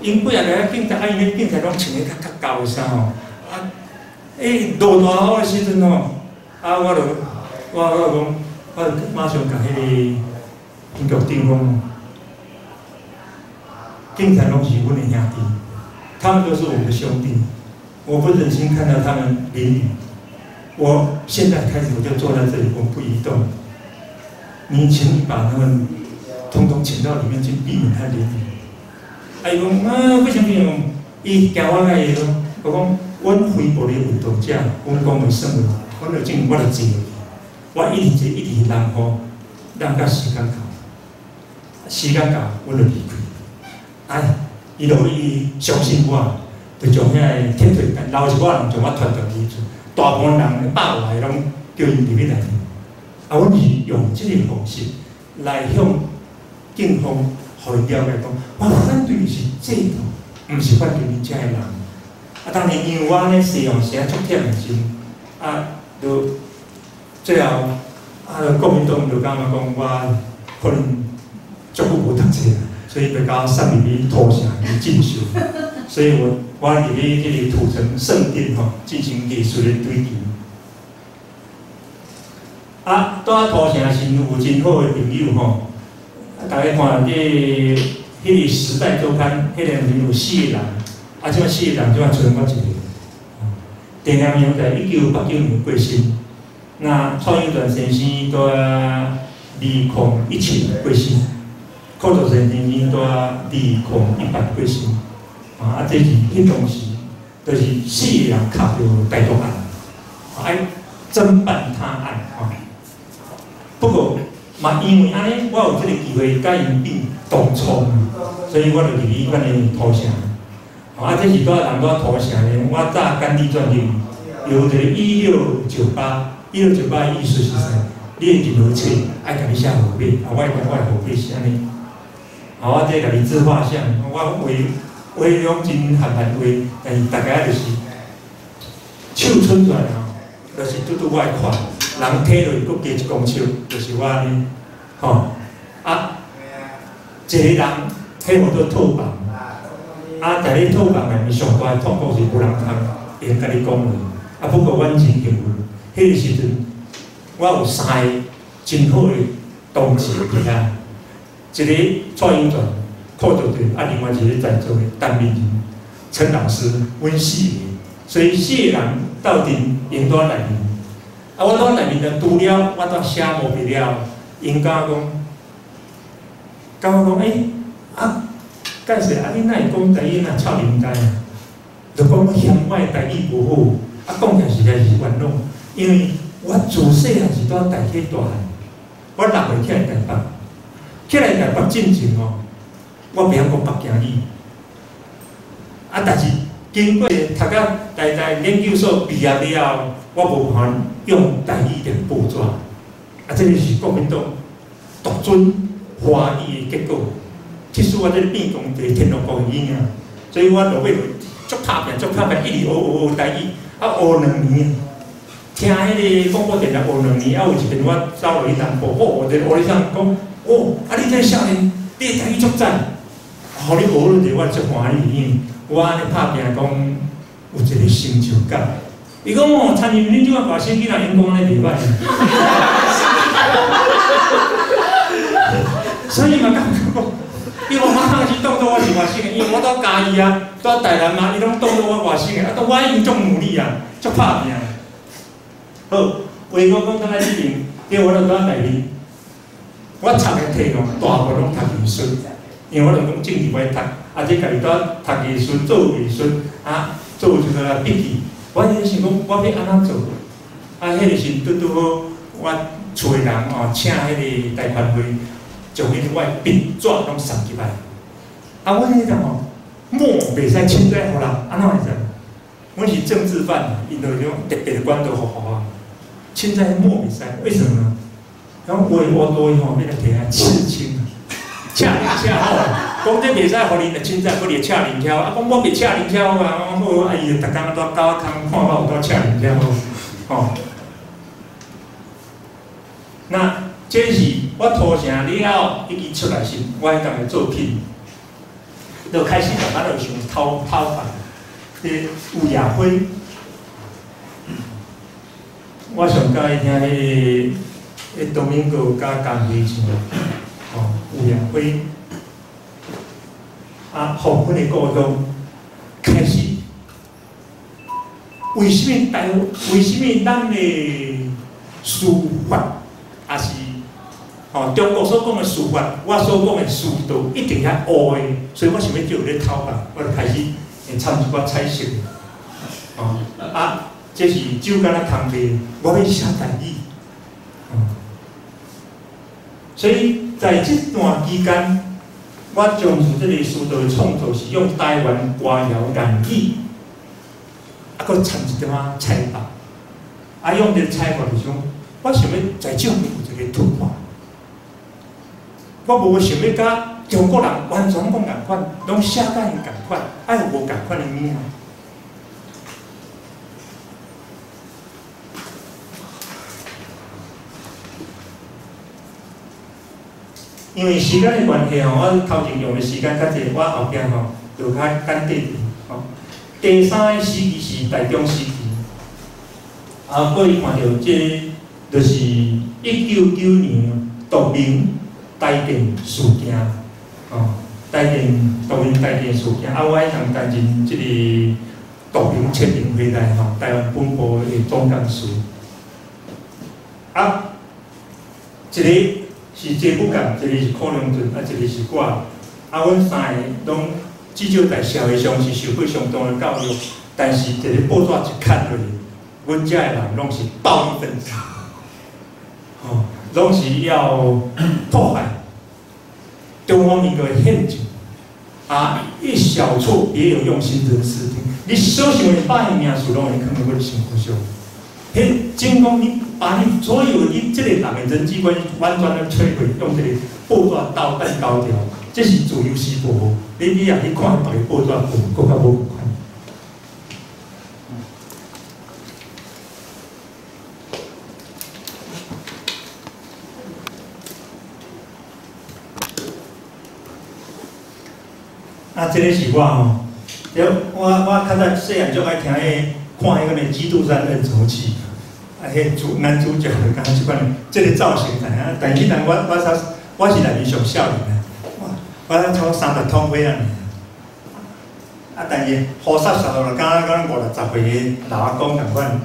雨，𪜶幾仔個警察，啊，𪜶个警察攏穿得較較厚的衫吼，啊，欸，落大雨的時陣吼，啊，我就我我講，我馬上共彼個𪜶局長講，警察攏是阮的兄弟，他們都是我們的兄弟，我不忍心看到他們淋雨，我現在開始我就坐在這裡，我不移動，你請你把他們統統請到裡面去，避免他淋雨。啊，伊講啊，不行不行，伊驚我共伊講，我講，阮非暴力運動者，阮講話算話，阮就進我就坐落去，我一直坐一直淋雨，淋到時間到。時間到，阮就離開。啊，伊就伊相信我，就將遐个鐵腿留一寡人將我傳轉去，大部分人百外個攏叫𪜶入去內面。啊，阮是用這個方式來向警方，予𪜶了解講，我反對的是制度，毋是反對恁遮的人。啊，當然因為我按呢西洋寫足忝的時陣，啊，就最後啊，國民黨就感覺講我可能足久無讀冊，所以就共我送入去土城去進修。所以我入去這個土城聖殿吼，進行藝術的追求。啊，蹛土城時有真好的朋友吼，啊，逐家看這彼個時代週刊，彼個時有四個人，啊，這擺四個人這擺剩我一個。鄭南榕在1989年過身，那蔡英傳先生佇2017過身，柯卓先生佇2018過身。啊，這是彼當時，就是四個人敲著台獨案，愛偵辦他案吼。不過嘛，因為按呢，我有這個機會佮𪜶變同窗，所以我就入去阮的土城。啊，這是蹛人蹛土城的，我早簡體轉入，有一個1698，一六九八的意思是啥？你的任何冊愛共你寫號碼，啊，我的號碼是按呢。啊，我這家己自畫像，我畫畫攏真含含畫，但是大概就是手伸出來吼，就是拄拄我會看，人體落去閣加一公尺，就是我按呢，吼，啊，一個人彼號做套房。啊，佇咧套房內面上大的痛苦是無人通會用共你講話。啊，不過阮真幸運，彼個時陣我有三個真好的同事佇遐，一個蔡英傳、柯卓對，啊，另外一個在座的陳明仁、陳老師，阮四個，所以四個人鬥陣閒蹛內面。啊，我蹛內面就除了我蹛寫毛筆了，𪜶感覺講，欸，啊。解釋啊！你哪會講台語若臭奶呆啊？就講嫌我的台語無好，啊，講起來實在是冤枉，因為我自細漢是蹛台北大漢，我6歲起來台北，起來台北進前吼，我袂曉講北京語，啊，但是經過讀到台大研究所畢業了後，我無辦法用台語念報紙，啊，這個是國民黨獨尊華語的結果。其實我這個變動佇天龍國的影，所以我落尾就足拍拼，足拍拼，一直學學學台語，啊學2年，聽彼個廣播電台學兩年，啊有一遍我走落去南部，哦，一個烏里桑講，哦，啊你這個少年，你的台語足讚，予你學落者我足歡喜，因為我按呢拍拼講有一個成就感。伊講哦，親像恁這款外省囡仔𪜶講按呢袂歹。所以嘛感覺講。因為我當時當作我是外省的，因為我蹛嘉義啊，蹛台南嘛，伊攏當作我外省的，啊，當我已經足努力啊，足拍拼。好，話講講轉來這邊，對我就蹛內面，我讀的題目大部分攏讀藝術，因為我就講政治無愛讀，啊，這家己蹛讀藝術、做藝術，啊，做一個筆記。我迄時想講，我欲按怎做？啊，彼個時拄拄好，我厝的人哦，請彼個貸款會。將彼個我的筆紙攏送入來，啊，阮彼陣吼，墨袂使凊彩予人，按怎會使？阮是政治犯，𪜶就種特別的管道予我。凊彩墨袂使，為什麼呢？講有的烏道吼，欲來提來刺青，赤人赤好，講這袂使予恁，就凊彩閣來赤人超，啊，講我袂赤人超啊，講好，啊，伊就逐工蹛狗仔空看我有蹛赤人超好，吼。那這是我土城了後，一支出來時，我彼當的作品，就開始慢慢就想偷偷放。這吳亞輝，我上喜歡聽彼個多明戈佮江輝唱，吼，吳亞輝，啊，黃昏的故鄉開始，為什麼台？為什麼咱的書法，也是？吼，中國所講的書法，我所講的書道，一定遐烏的，所以我想欲借咧偷放，我就開始會參一寡彩色。吼，啊，這是酒干仔空地，我欲寫台語。哦，所以在這段期間，我從事這個書道的創作是用台灣歌謠諺語，啊，閣摻一點仔彩墨，啊，用這個彩墨就是講，我想欲在這方面有一個突破，我無想欲佮中國人完全講仝款，攏寫佮𪜶仝款，愛有無仝款的物仔。因為時間的關係吼，我頭前用的時間較濟，我後壁吼就較簡短點吼。第三个時期是大中時期，啊，各位看著這個，就是199年獨明台電事件，吼，台電獨明台電事件，啊，我彼陣擔任這個獨明策評會內吼，台灣本部的總幹事，啊，一個是謝武干，一個是柯良俊，啊，一個是我，啊，阮三个攏至少在社會上是受過相當的教育，但是一個報紙一刊落去，阮遮的人攏是暴力分子，吼，攏是要破壞中華民國的憲政，啊，一小撮別有用心人士，你所想的百名事攏會囥佇阮身軀上，彼真講你。把你所有你這個人的人際關係完全的摧毀，用這個報紙導彈高調，這是自由時報。你若去看別個報紙報，閣較無仝款。啊，這個是我吼，對，我較早細漢足愛聽彼個看彼個《基督山恩仇記》。啊，彼主男主角就敢若這款，這個造型知影？但彼陣我是內面上少年啊，我差不多30通歲啊。啊，但是烏煞煞就敢若50-60歲的老阿公仝款。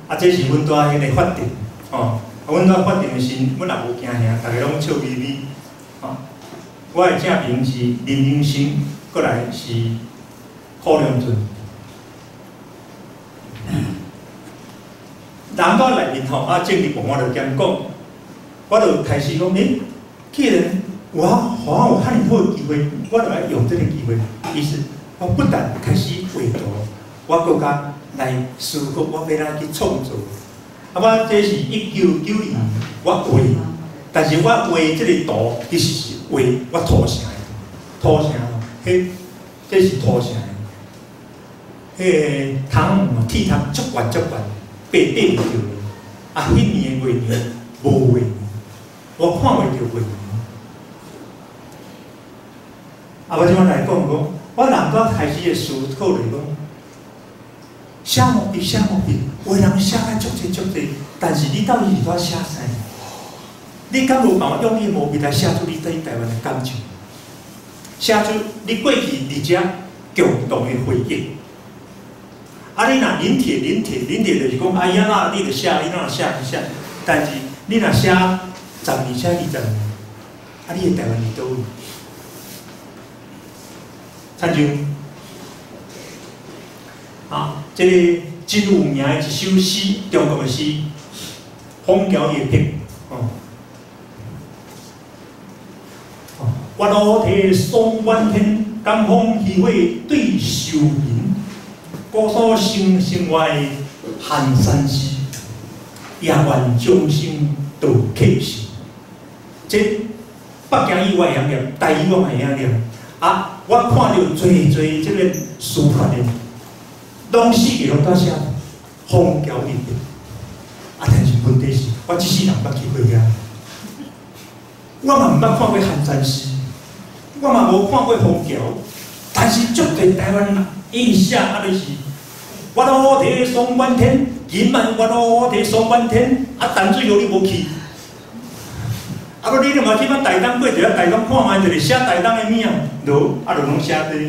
啊，這是阮蹛彼個法庭，吼，啊，阮蹛法庭的時，阮也無驚嚇，逐个攏笑眯眯，吼。我的正名是林明生，過來是柯良俊。人到內面吼，啊，政治部我就兼講，我就開始講，欸，既然我予我有遐爾好的機會，我就愛用這個機會。其實我不但開始畫圖，我閣較來思考我欲按怎去創作。啊，我這是1992年我畫，但是我畫這個圖其實是畫我土城的，土城吼，彼這是土城的，彼个窗鐵窗足懸足懸。白底袂著的，啊，彼年的月娘無月娘，我看袂著月娘。啊，我這擺來講講，我人拄開始的思考就是講，寫毛筆寫毛筆，有的人寫甲足濟足濟，但是你到底是咧寫啥？你敢有辦法用你的毛筆來寫出你對台灣的感情，寫出你過去佇遮共同的回憶？啊！你若臨帖臨帖臨帖，就是講啊，伊按怎你就寫，伊按怎寫就寫。但是你若寫10年、寫20年，啊，你的台灣佇佗位？親像啊，這個真有名的一首詩，中國的詩，《楓橋夜泊》哦。月落烏啼霜滿天，江風渔火對愁云。姑苏城城外寒山寺，夜愿钟声到客船。這北京語我會曉念，台語我嘛會曉念。啊，我看著濟濟這個書法的，攏四個攏在寫楓橋夜泊。啊，但是問題是，我這世人毋捌去過遐，我嘛毋捌看過寒山寺，我嘛無看過楓橋，但是足濟台灣人。伊寫啊，就是月落烏啼霜滿天，今晚月落烏啼霜滿天，啊，淡水河你無去，啊，無你嘛去咱台東過著，台東看覓一个寫台東的物仔，無，啊，就攏寫這個。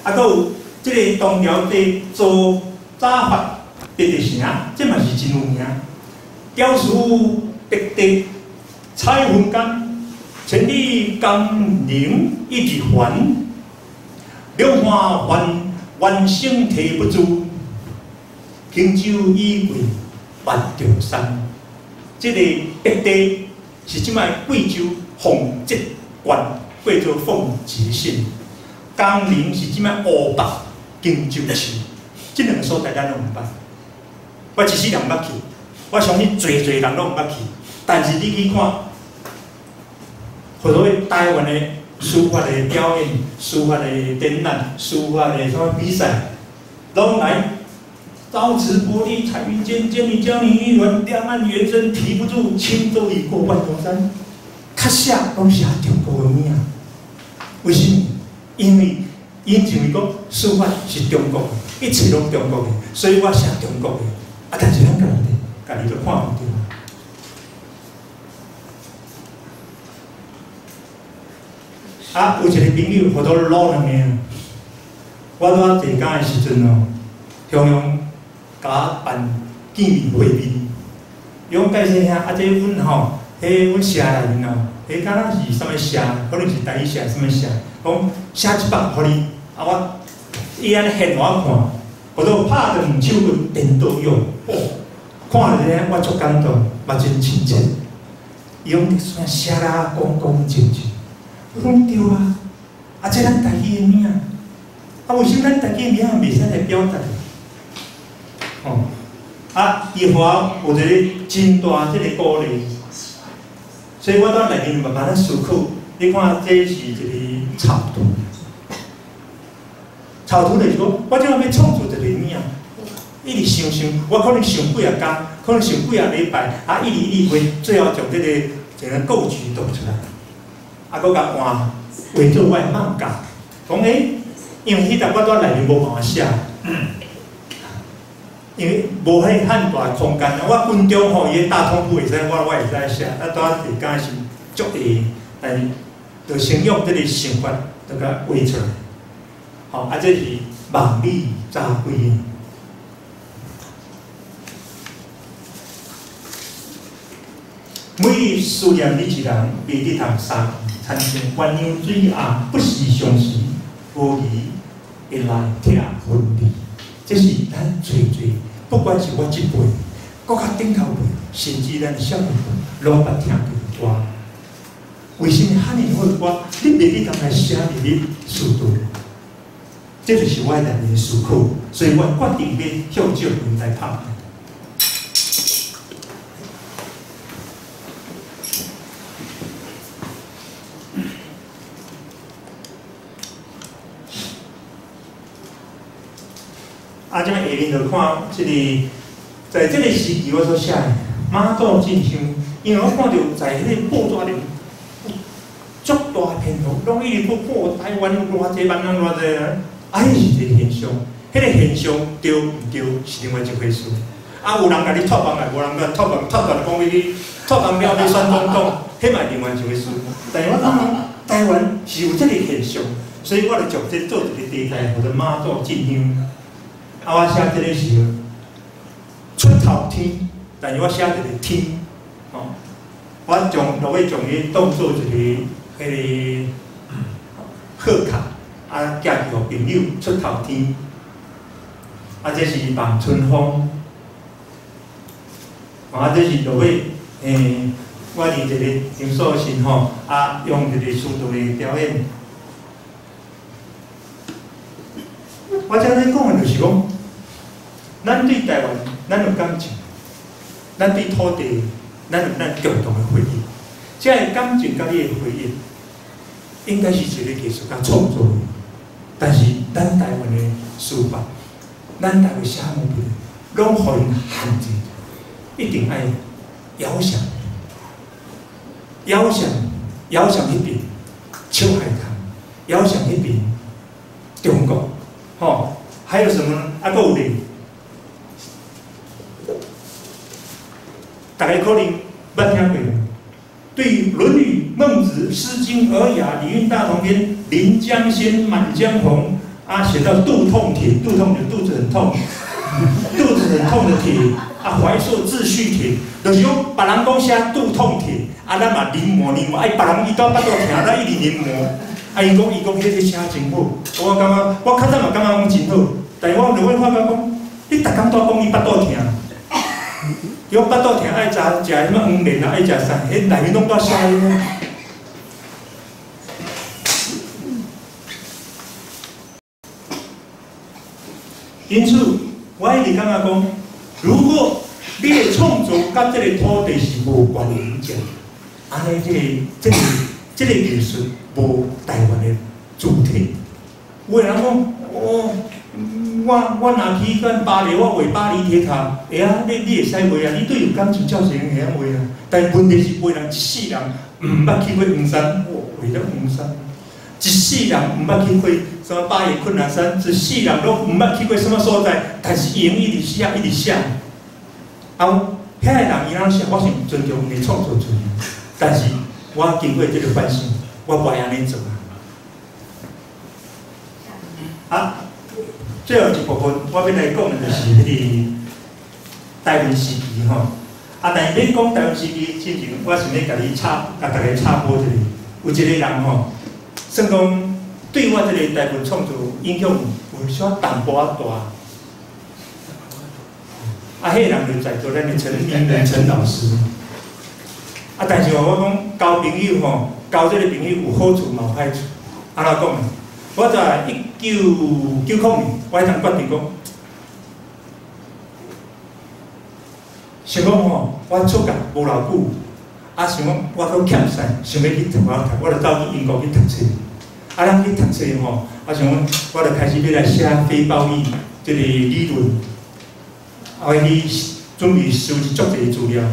啊，閣有這個唐朝地做早發白帝城，這嘛是真有名。雕書白帝彩雲間，千里江陵一日還。兩岸還生提不住，輕舟已過萬重山。這這个白地是這擺貴州奉節縣，叫做奉節縣。江陵是這擺湖北荊州市，這兩个所在咱攏毋捌。我一世人毋捌去，我相信濟濟人攏毋捌去。但是你去看，所謂台灣的書法的表演、書法的展覽、書法的啥物比賽，攏來。朝辭白帝彩雲間，千里江陵一輪，兩岸猿聲啼不住，輕舟已過萬重山。較寫攏寫中國的名，為啥物？因為𪜶認為講書法是中國的，一切攏中國的，所以我寫中國的。啊，但是咱家己咧，家己都看毋著。啊，有一个朋友，予我滷兩个。我拄仔坐工的時陣哦，常常共我辦見面會面。伊講介紹兄，啊，這阮吼，彼阮社內面哦，彼敢若是啥物社，可能是台語社，啥物社，講寫一百予你，啊我，伊按呢現予我看，予我拍斷手骨顛倒用，哦，看著這我足感動，嘛真親切。伊講寫啦，講講真真，我講對啊，啊這咱台語的名，啊為啥物咱台語的名袂使來表達？哦，啊，伊予我有一个真大這个鼓勵，所以我佇內面慢慢仔思考。你看，這是一个草圖，草圖就是講，我這擺欲創作一个物仔，一直想想，我可能想幾仔工，可能想幾仔禮拜，啊，一直一直畫，最後將這个一个構局度出來，啊，閣共換畫做我的漫畫，講欸，因為彼陣我佇內面無辦法寫。因為無彼遐大空間，我軍中吼，伊个大通鋪會使，我會使寫，啊，拄仔佇工是足下，但是就先用這个想法，就共畫出來。吼，啊，這是萬里早歸。每日思念你一人，袂得通相見，親像鸳鸯水鸭，不時相思，無疑會來拆分離。這是咱濟濟，不管是我這輩，閣較頂頭輩，甚至咱少年輩，攏捌聽過歌。為啥物遐爾好歌，你袂得通來寫佇你書桌？這就是我內面的思考，所以我決定欲向這平台拍。啊，這擺下面就看這個，在這個時期我所寫的媽祖進香，因為我看著在彼個報紙裡，足大篇幅，攏一直閣報台灣有偌濟萬人，偌濟人，啊，彼是一個現象，彼個現象對毋對是另外一回事。啊，有人共你托夢來，無人共托夢，托夢講欲去托夢了欲選總統，彼嘛另外一回事。但是我感覺台灣是有這個現象，所以我就將這做一個題材，叫做媽祖進香。啊，我寫這个是出頭天，但是我寫一个天，吼，我將落尾將伊當做一个彼个賀卡，啊，寄去予朋友出頭天。啊，這是望春風，啊，這是落尾，我佇一个場所時吼，啊，用一个書道的表演。我這咧講的就是講，咱對台灣，咱有感情；咱對土地，咱有咱共同的回憶。這个感情佮你的回憶，應該是一個藝術家創作的。但是咱台灣的書法，咱台灣寫毛筆，攏予𪜶限制，一定愛遙想，遙想，遙想彼邊，秋海棠，遙想彼邊，中國。吼，還有什麼呢？啊，閣有咧，大家可能捌聽過。對於《論語》《孟子》《詩經》《爾雅》《禮運大同篇》《臨江仙》《滿江紅》，啊，寫到肚痛帖，肚痛就肚子很痛，肚子很痛的帖，啊，懷碩自序帖，就是講別人講寫肚痛帖，啊，咱嘛臨摹臨摹，哎，別人伊拄腹肚疼，咱一直臨摹。啊！伊講，伊講，彼个寫真好，我感覺，我較早嘛感覺講真好，但是我落尾發覺講，你逐工都講伊腹肚疼，伊講腹肚疼愛食食啥物黃連啊，愛食啥？彼內面攏帶寫呢。因此，我一直感覺講，如果你的創作佮這个土地是無關聯者，按呢這個藝術無台灣的主體。有的人講，哦，我若去阮巴黎，我畫巴黎鐵塔，會啊，你會使畫啊，你對有感情，照是會曉畫啊。但問題是，有的人一世人毋捌去過黃山，哦，畫了黃山；一世人毋捌去過什麼巴野困難山，一世人攏毋捌去過什麼所在，但是伊一直寫，一直寫。啊，遐个人伊啷寫，我是尊重伊的創作自由，但是我經過這個反省，我無愛按呢做啊。啊，最後一部分我欲來講的就是彼个台灣時期吼。啊，但是欲講台灣時期之前，我想欲共你插，共大家插播一下，有一个人吼，算講對我這個台灣創作影響有小淡薄仔大。啊，彼个人就在座咱的陳明仁陳老師。啊，但是吼，我講交朋友吼，交這个朋友有好處嘛有歹處。按怎講呢？我在1990年，我彼陣決定講，想講吼，我出國無偌久，啊，想講我閣欠債，想欲去讀啊讀，我就走去英國去讀冊。啊，咱去讀冊吼，啊，想講我就開始欲來寫非暴力這个理論。啊，我去準備收集足濟資料。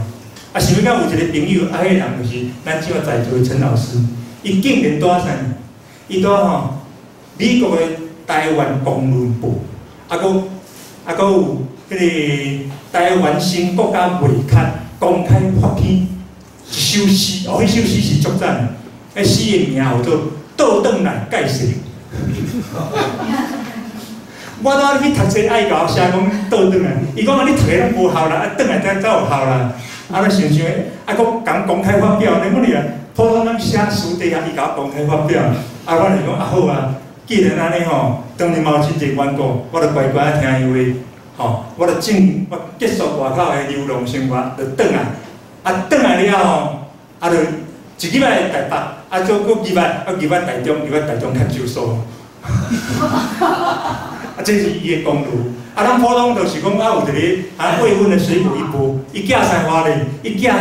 啊，想欲到有一个朋友，啊，彼个人就是咱這馬在座的陳老師，伊竟然佇啥？伊佇吼美國的台灣公論報，啊，閣有彼个台灣新國家月刊公開發篇一首詩，哦，彼首詩是足讚的，彼詩的名叫做《倒轉來解釋》。我拄仔去讀冊，愛共我寫講倒轉來，伊講啊，你讀的攏無效啦，啊，轉來才有效啦。啊，咱想想，啊，閣共公開發表，你講你啊，普通人寫私底下，伊共我公開發表，啊，我就講啊好啊，既然按呢吼，當然嘛有真濟緣故，我就乖乖仔聽伊話，吼，我就進我結束外口的流浪生活，就轉來，啊，轉來了後，啊，就一入來台北，啊，再閣入來，啊，入來台中，入來台中看守所。啊，這是伊的功勞。啊，咱普通就是講啊，有一个啊，慰問的水果一波，伊寄啥話咧？伊寄彼个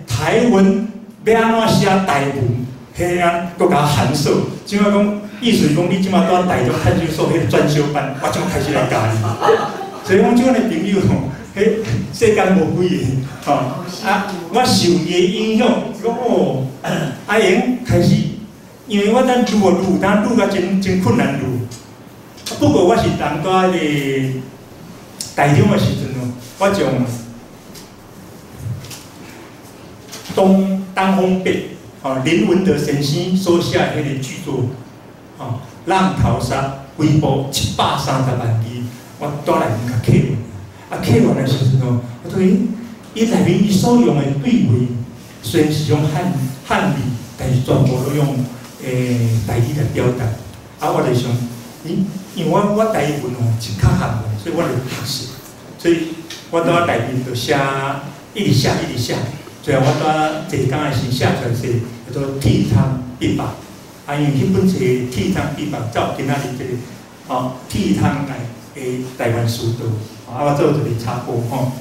台文欲按怎寫台文，彼啊，閣共函授。這馬講，意思是講，你這馬佇台中看守所彼个專修班，我這馬開始來教你。所以講，這款的朋友吼，彼世間無幾个吼。啊，我受伊的影響，講哦，啊，會用開始，因為我等錄啊錄，當錄甲真真困難錄。不過我是人佇彼个台中的時陣哦，我將東風北吼林文德先生所寫的彼个巨作吼《浪淘沙》規部730萬字，我帶內面共刻完。啊，刻完的時陣哦，我對伊內面伊所用的對話，雖然是用漢字，但是全部攏用台語來表達。啊，我就想，因為我台文吼是較含的，所以我就學習。所以我佇內面就寫，一直寫，一直寫。最後我佇坐工的時寫出來是叫做《鐵窗筆白》。啊，因為彼本冊《鐵窗筆白》照今仔日這個吼鐵窗內的台灣書道，啊，我做一个插播吼。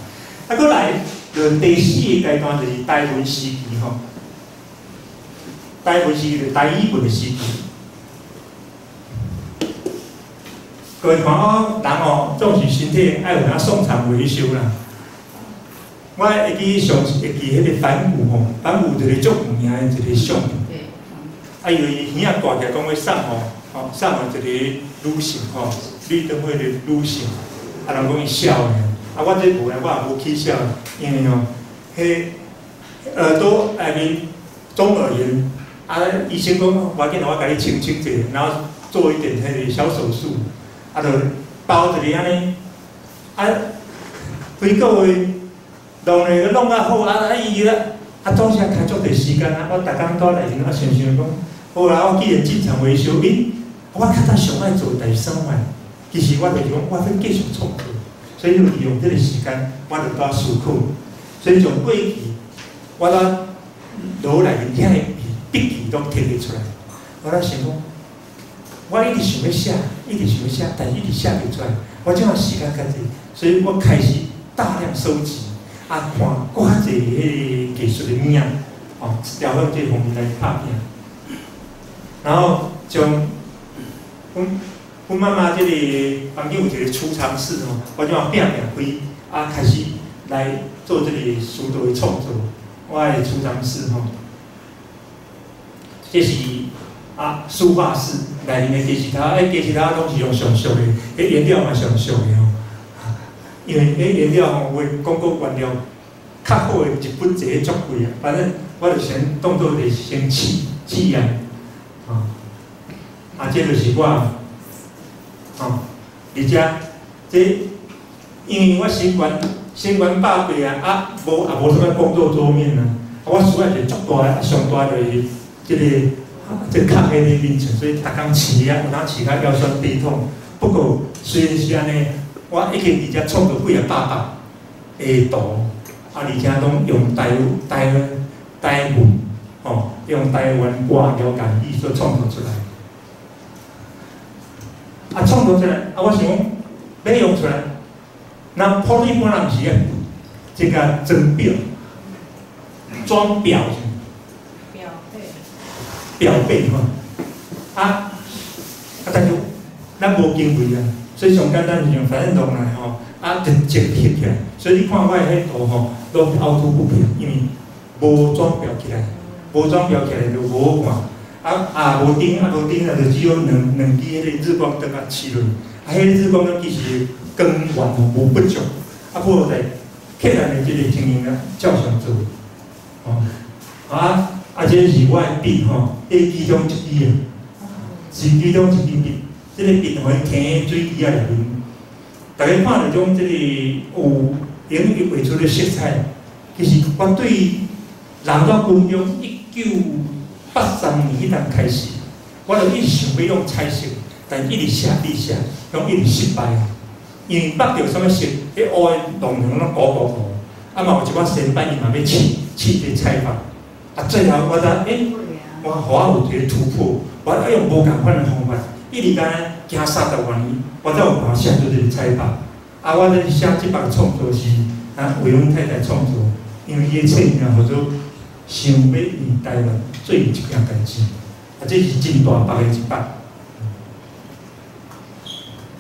啊，閣來就第四个階段就是台文時期吼。台文時期就是台語文的時期。各位看我人哦，總是身體愛有影送餐維修啦。我會記上次會記彼个反骨吼，反骨一個足有名的一個相片。啊，因為伊耳仔大起來講欲送予吼，送予一個女性吼，李登輝的女性。啊，人講伊痟的，啊，我這無咧，我也無起痟，因為吼，彼耳朵內面中耳炎，啊，醫生講無要緊，我共你清清者，然後做一點彼个小手術。啊，就包一个按呢，啊，幾個月弄咧，弄較好，啊啊伊咧，啊總是開足濟時間啊。我逐工蹛內面啊想想講，好啊，我既然進場維修，咦，我較早上愛做代誌啥物？其實我就是講，我欲繼續創作，所以就利用這個時間，我就蹛思考。所所以從過去，我咧腦內面遐個筆記攏提袂出來，我咧想講，我一直想欲寫，一直想欲寫，但一直寫袂出來。我這馬時間較濟，所以我開始大量收集，啊，看閣較濟彼個藝術的物仔，哦，調向這方面來拍拼。然後將阮媽媽這個房間有一個儲藏室吼，我這馬拼拼開，啊，開始來做這個書桌的創作。我的儲藏室吼，這是啊書畫室內面的雞翅頭，哎，雞翅頭攏是用上俗的，彼顏料嘛上俗的吼。因為彼顏料吼，有講過原料較好的日本一個足貴啊，反正我就先當做是先試試驗，吼。啊，這就是我，吼，而且這因為我身懸百倍啊，啊無也無啥物工作桌面啊，啊我需要一個足大的，上大就是這個這個較彼個面前，所以逐工飼啊，有當飼較腰酸背痛。不過雖然是按呢，我已經佇遮創作幾仔百幅的圖，啊，而且攏用台灣吼，用台灣歌謠諳語所創作出來。啊，創作出來，啊，我想講欲用出來，那普洱本來毋是愛這個裝裱、裝裱、裱配、裱配吼。啊啊，但是咱無經費啊，所以上簡單是用反正弄來吼，啊，就直翕起來。所以你看我的彼圖吼，攏凹凸不平，因為無裝裱起來，無裝裱起來就無好看。啊啊，無燈啊，無燈啊，就只有兩支彼個日光燈啊，試落。啊，彼個日光燈其實光源吼無不足，啊，不過在客人的這個情形啊，照常做。哦，啊啊，這是我的筆吼，這其中一支啊，是其中一支筆。這個筆予伊囥佇水池仔內面，大家看著種這個有用伊畫出的色彩，其實我對人到高中1983年彼當開始，我就一直想欲用彩色，但一直寫一直寫，攏一直失敗。因為捌著啥物色，彼烏的弄成攏糊糊糊。啊嘛有一寡先輩伊嘛欲試試這彩法，啊最後我才欸，我予我有一個突破，我愛用無仝款的方法，一直敢若行30外年，我才有辦法寫出這個彩法。啊，我咧寫這幅創作是啊為阮太太創作，因為伊的冊名號做想欲為台灣做一件代誌，啊，這是真大幅的一幅。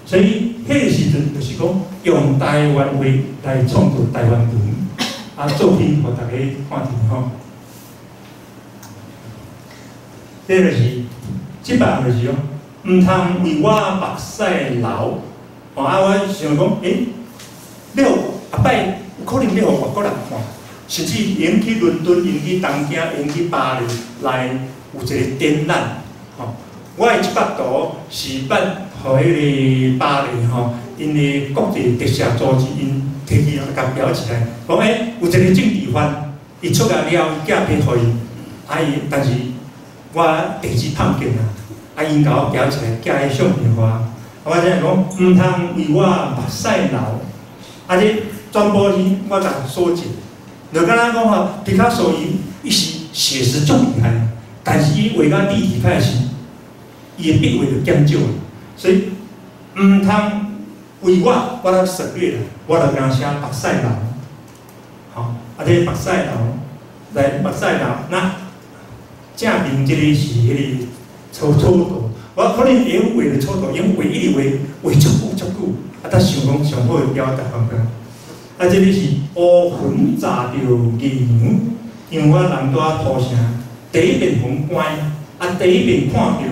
所以彼個時陣就是講用台灣話來創作台灣文，啊，作品予大家看著吼。這就是這幅就是講，毋通為我目屎流。哦啊，我想講，欸，欲予後擺有可能欲予外國人看，甚至會去倫敦、會去東京、會去巴黎來有一個展覽。吼，我的這幅圖是捌予彼個巴黎吼，𪜶的國際特赦組織𪜶提去共裱起來，講欸，有一個政治犯，伊出來了，寄批予伊，啊伊，但是我地址碰見啊，啊𪜶共我裱起來，寄彼相片予我。我才講，毋通為我目屎流，啊！這全部是我共所見。就敢若講吼，畢卡索伊伊是寫實足厲害，但是伊畫甲立體派時，伊的筆畫就減少，所以毋通為我，我來省略啦，我就敢寫目屎流。吼，啊！這目屎流來目屎流，那正面這個是彼個草草圖。我可能會曉畫著草圖，會曉畫一直畫畫足久足久，啊，才想講上好的表達方法。啊，這個是烏雲罩著月娘，因為我人住土城，第一遍予關，啊，第一遍看著，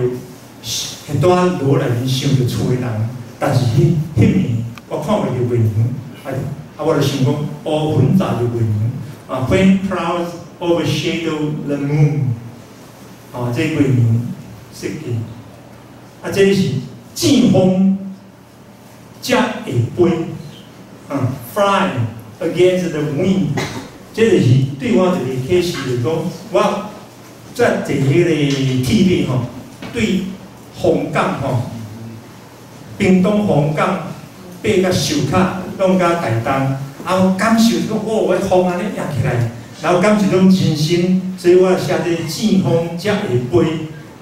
佇腦內面想著厝的人，但是彼彼暝我看袂著月娘，啊啊，我就想講烏雲罩著月娘，啊，When clouds overshadow the moon，啊，這個月娘設計。啊，這是見風才會飛，啊，fly against the wind，這就是對我一個啟示，就是講我在坐彼個鐵馬吼，對鳳港吼，屏東鳳港爬甲壽卡，攏甲台東，啊，我感受講，哦，我風按呢壓起來，然後感受種人生，所以我寫這個見風才會飛。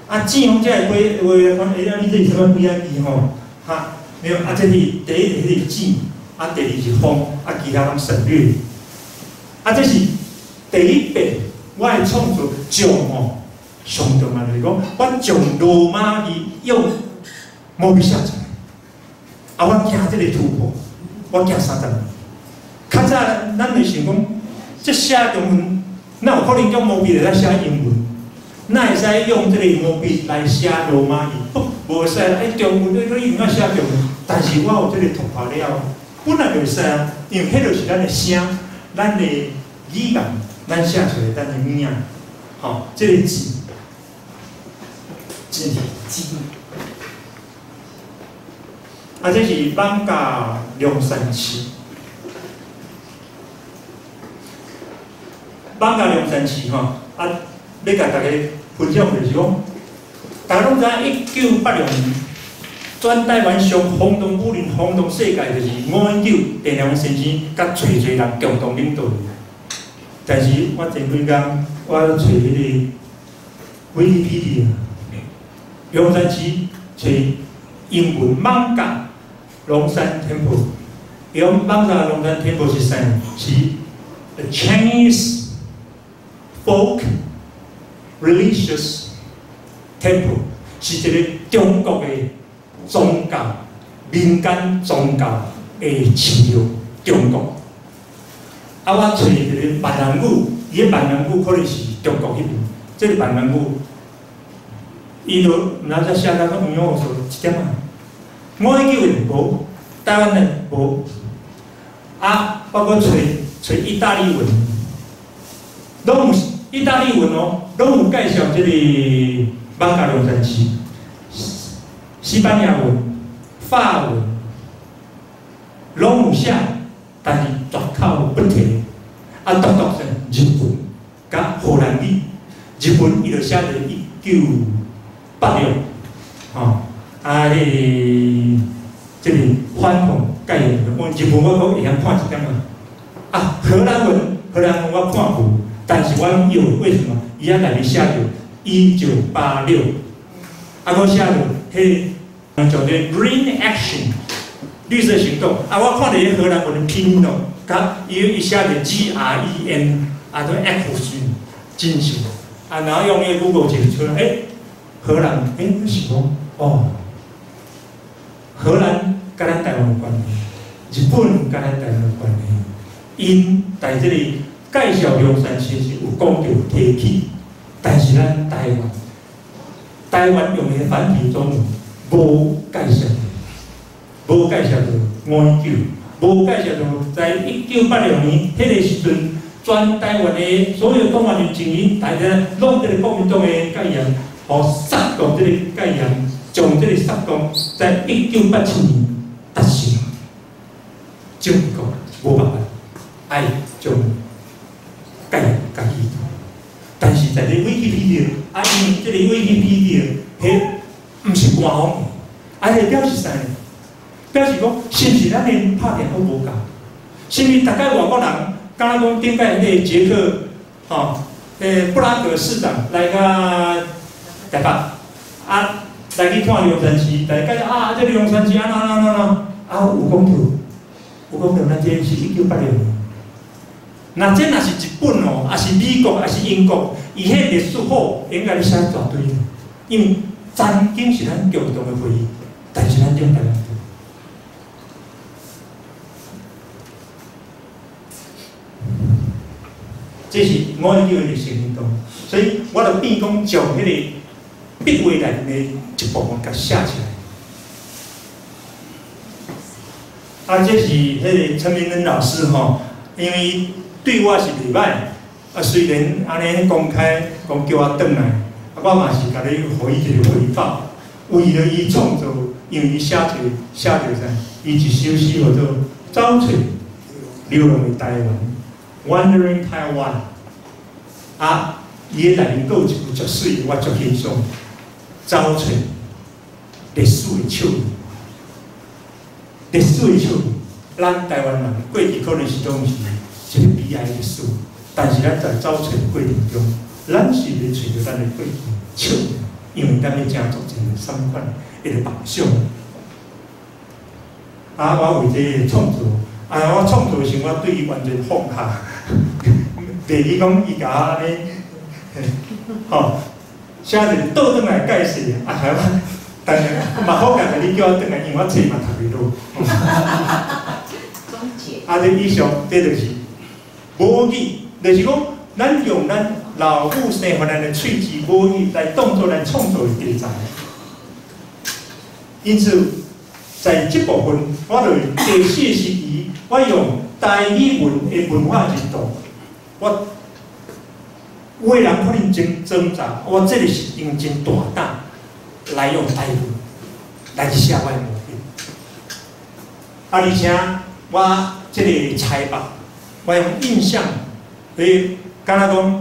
啊，見風才會飛，有的講，欸，啊，你這是啥物鬼仔字吼？哈，沒有，啊，這是第一個是見，啊，第二是風，啊，其他攏省略。啊，這是第一遍我的創作將吼，上重要就是講，我將羅馬字用毛筆寫出來。啊，我行這個突破，我行30年。較早咱會想講，這寫中文，哪有可能用毛筆來寫英文？哪會使用這個毛筆來寫羅馬字？不，無會使。哎，中文你用啊寫中文，但是我有這個突破了，本來就會使啊，因為彼就是咱的聲，咱的語言，咱寫出來咱的物仔，吼，這個字，真是字。啊，這是艋舺龍山寺。艋舺龍山寺吼，啊，欲共大家分享就是講，大家攏知影1986年，全台灣上轟動武林、轟動世界，就是五一九鄭南榕先生佮濟濟人共同領導。但是我前幾工我揣彼個維基百科，龍山寺揣英文艋舺龍山 Temple，伊講艋舺龍山 Temple 是啥？是 The Chinese Folk Religious Temple，是一個中國的宗教、民間宗教的寺廟。中國。啊，我揣一個閩南語，伊个閩南語可能是中國彼邊，這個閩南語，伊就毋知寫甲講有影有數一點仔。五一九的無，台灣的無。啊，包括揣揣意大利文，攏有意大利文哦，攏有介紹這個艋舺龍山寺。西班牙文、法文，攏有寫，但是絕口不提。啊，獨獨是日文佮荷蘭語。日文伊就寫佇1986，吼，啊，彼個這個反統概念，我日文我閣會曉看一點仔。啊，荷蘭文，荷蘭文我看無，但是我攏有，為什麼？伊遐內面寫著1986，啊，閣寫著彼個叫做 Green Action，綠色行動。啊，我看著彼荷蘭文的拼音哦，佮伊寫著 GREN，啊，都 Action 真是。啊，然後用彼個 Google 一出來，欸，荷蘭，欸，是講，哦，荷蘭佮咱台灣有關係，日本佮咱台灣有關係，𪜶在這個介紹龍山寺時有講著提起，但是咱台灣，台灣用的繁體中文無介紹，無介紹著五一九，無介紹著在1986年彼個時陣，全台灣的所有東華人精英，大家攏這個國民黨的戒嚴，予殺動這個戒嚴，將這個殺動在1987年達成，蔣經國無辦法，愛將戒嚴共去除。但是在這維基百科，啊，因為這個維基百科，彼毋是官方的，啊，這表示啥呢？表示講，是毋是咱的拍拼閣無夠？是毋是逐擺外國人？敢若講頂擺彼個捷克，吼，布拉格市長來到台北，啊，來去看龍山寺，來介紹啊，這個龍山寺按怎按怎按怎，啊，有講著，有講著，咱這是1986年。若這若是日本哦，抑是美國，抑是英國，伊彼歷史好，應該咧寫一大堆，因為曾經是咱共同的回憶，但是咱踮台灣。這是五一九的歷史運動，所以我就變講將彼個筆畫內面的一部分共寫出來。啊，這是彼個陳明仁老師吼，因為對我是袂歹，啊，雖然按呢公開講叫我轉來，啊，我嘛是共你予伊一個回報，為了伊創作，因為伊寫一個寫著啥，伊一首詩號做《走揣流浪的台灣》。Wandering Taiwan，啊，伊內面閣有一句足媠，我足欣賞。走揣歷史的笑，歷史的笑，咱台灣人過去可能是攏是一個悲哀的歷史，但是咱在走揣的過程中，咱是咧揣著咱的過去笑，因為咱欲成做一個啥物款一個夢想。啊，我為這個創作，啊，我創作時，我對伊完全放下，袂記講伊共我按呢，吼，寫一個倒轉來解釋，啊，害我，但是嘛好佳哉你叫我轉來，因為我冊嘛讀袂落。啊，這以上這就是母語，就是講咱用咱老母生予咱的喙齒母語來當作咱創作的題材。因此，在這部分，我就第四時期，我用台語文的文化認同，我有的人可能真掙扎，我這個是用真大膽來用台語來去寫我的毛筆。啊，而且我這個彩筆，我用印象，伊敢若講，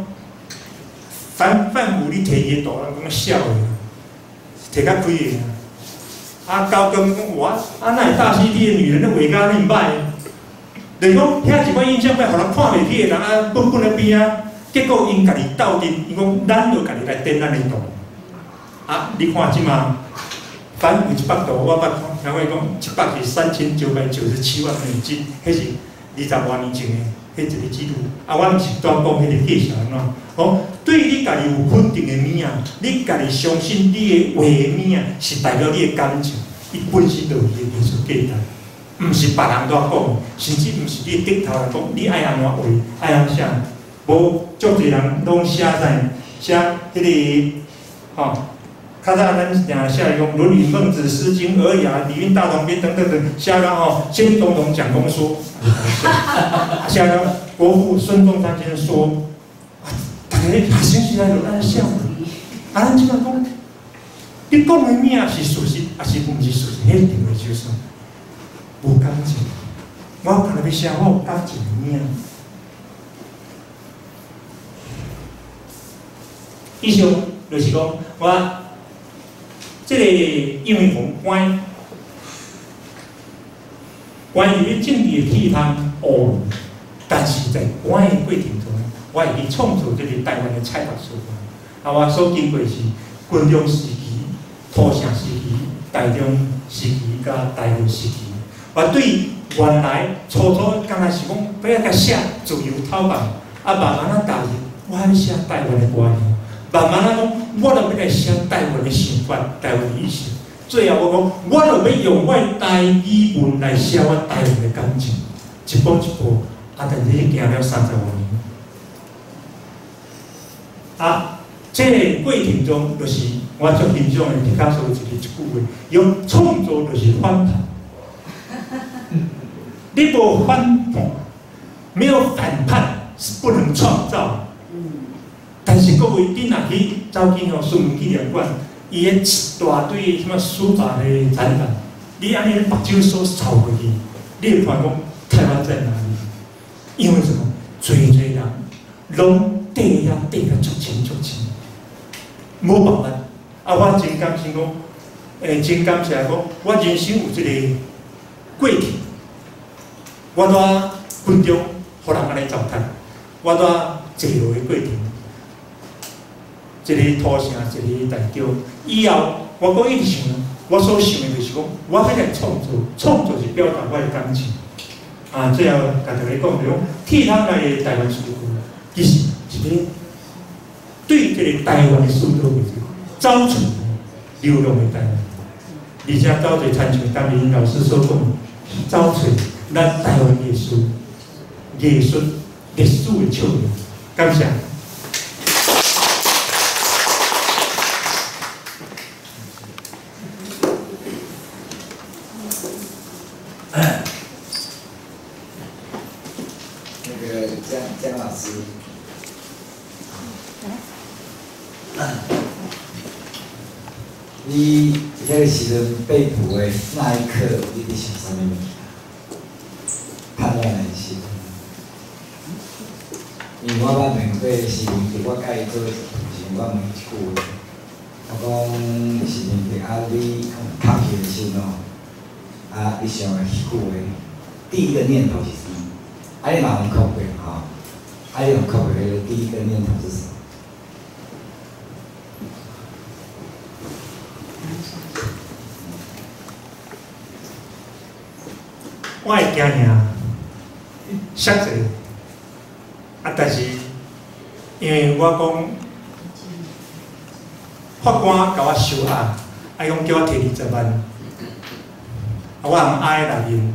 范范湖你摕伊的圖，人講痟的，摕較開的。啊，高更講哇，啊，哪會大溪地的女人咧畫甲恁歹？就是講遐一寡印象欲予人看袂起的人啊，放放咧邊仔，結果𪜶家己鬥陣，伊講咱就家己來展咱的圖。啊，你看這馬，反有一幅圖，我捌聽過講，一百是3997萬美金，彼是20外年前的彼一個紀錄。啊，我毋是拄講彼個價錢按怎？哦，對你家己有肯定的物仔，你家己相信你的畫的物仔是代表你的感情，伊本身就有伊的藝術價值，毋是別人在講，甚至毋是你頂頭來講，你愛按怎畫，愛按怎寫，無足濟人攏寫在寫彼個吼。較早咱定寫講《論語》《孟子》《詩經》《爾雅》《禮運大同編》等等等，寫到吼，先總統蔣公說，寫到國父孫中山先生說，啊，逐家學生時代就按呢寫，啊，咱這擺講，你講的物仔是事實，抑是毋是事實？彼定位就是無感情。我干焦欲寫我有感情的物仔。以上就是講我。這個因為予關關於政治的氣候烏，但是在關的過程中，我會去創造這個台灣的菜脯書館。啊，我所經過是軍中時期、土城時期、台中時期佮台灣時期。我對原來初初敢若是講欲共寫自由討飯，啊，慢慢仔踏入，我欲寫台灣的歌，慢慢仔講。我就欲來寫台灣的想法、台灣的意識。最後我講，我就欲用我的台語文來寫我台灣的感情，一步一步，啊，但是行了30外年。啊，這個過程中，就是我足欣賞的畢卡索一句話，用創作就是反叛。你無反叛，沒有反叛是不能創造。但是各位，你若去走進吼孫文紀念館，伊彼一大堆什麼書法的展覽，你按呢目睭所掃過去，你會看講台灣在哪裡？因為什麼？濟濟人攏綴遐綴甲足深足深，無辦法。啊，我真感謝講，真感謝講，我人生有這個過去，我蹛軍中，予人按呢糟蹋，我蹛坐牢的過程。一个土城，一个台中，以後我閣一直想，我所想的就是講，我欲來創作，創作是表達我的感情。啊，最後共大家講，就講鐵桶內的台灣書庫，其實是咧對這個台灣的書都走出流浪的台灣，而且走一親像當年老師所講，走出咱台灣藝術、藝術歷史的笑容。感謝。江老師，你彼个時陣被捕的那一刻，你佇想啥物物件？盼望的心。因為我捌問過施明德，我佮伊做時，我問伊一句話，我講施明德啊，你較平時哦，啊，你想的彼句話，價第一個念頭是啥物？啊，你嘛有哭過吼？啊，你有哭過，彼個第一個念頭是啥？我會驚嚇，摔一下，啊！但是因為我講法官共我收押，啊，伊講叫我提20萬，啊，我通挨內面，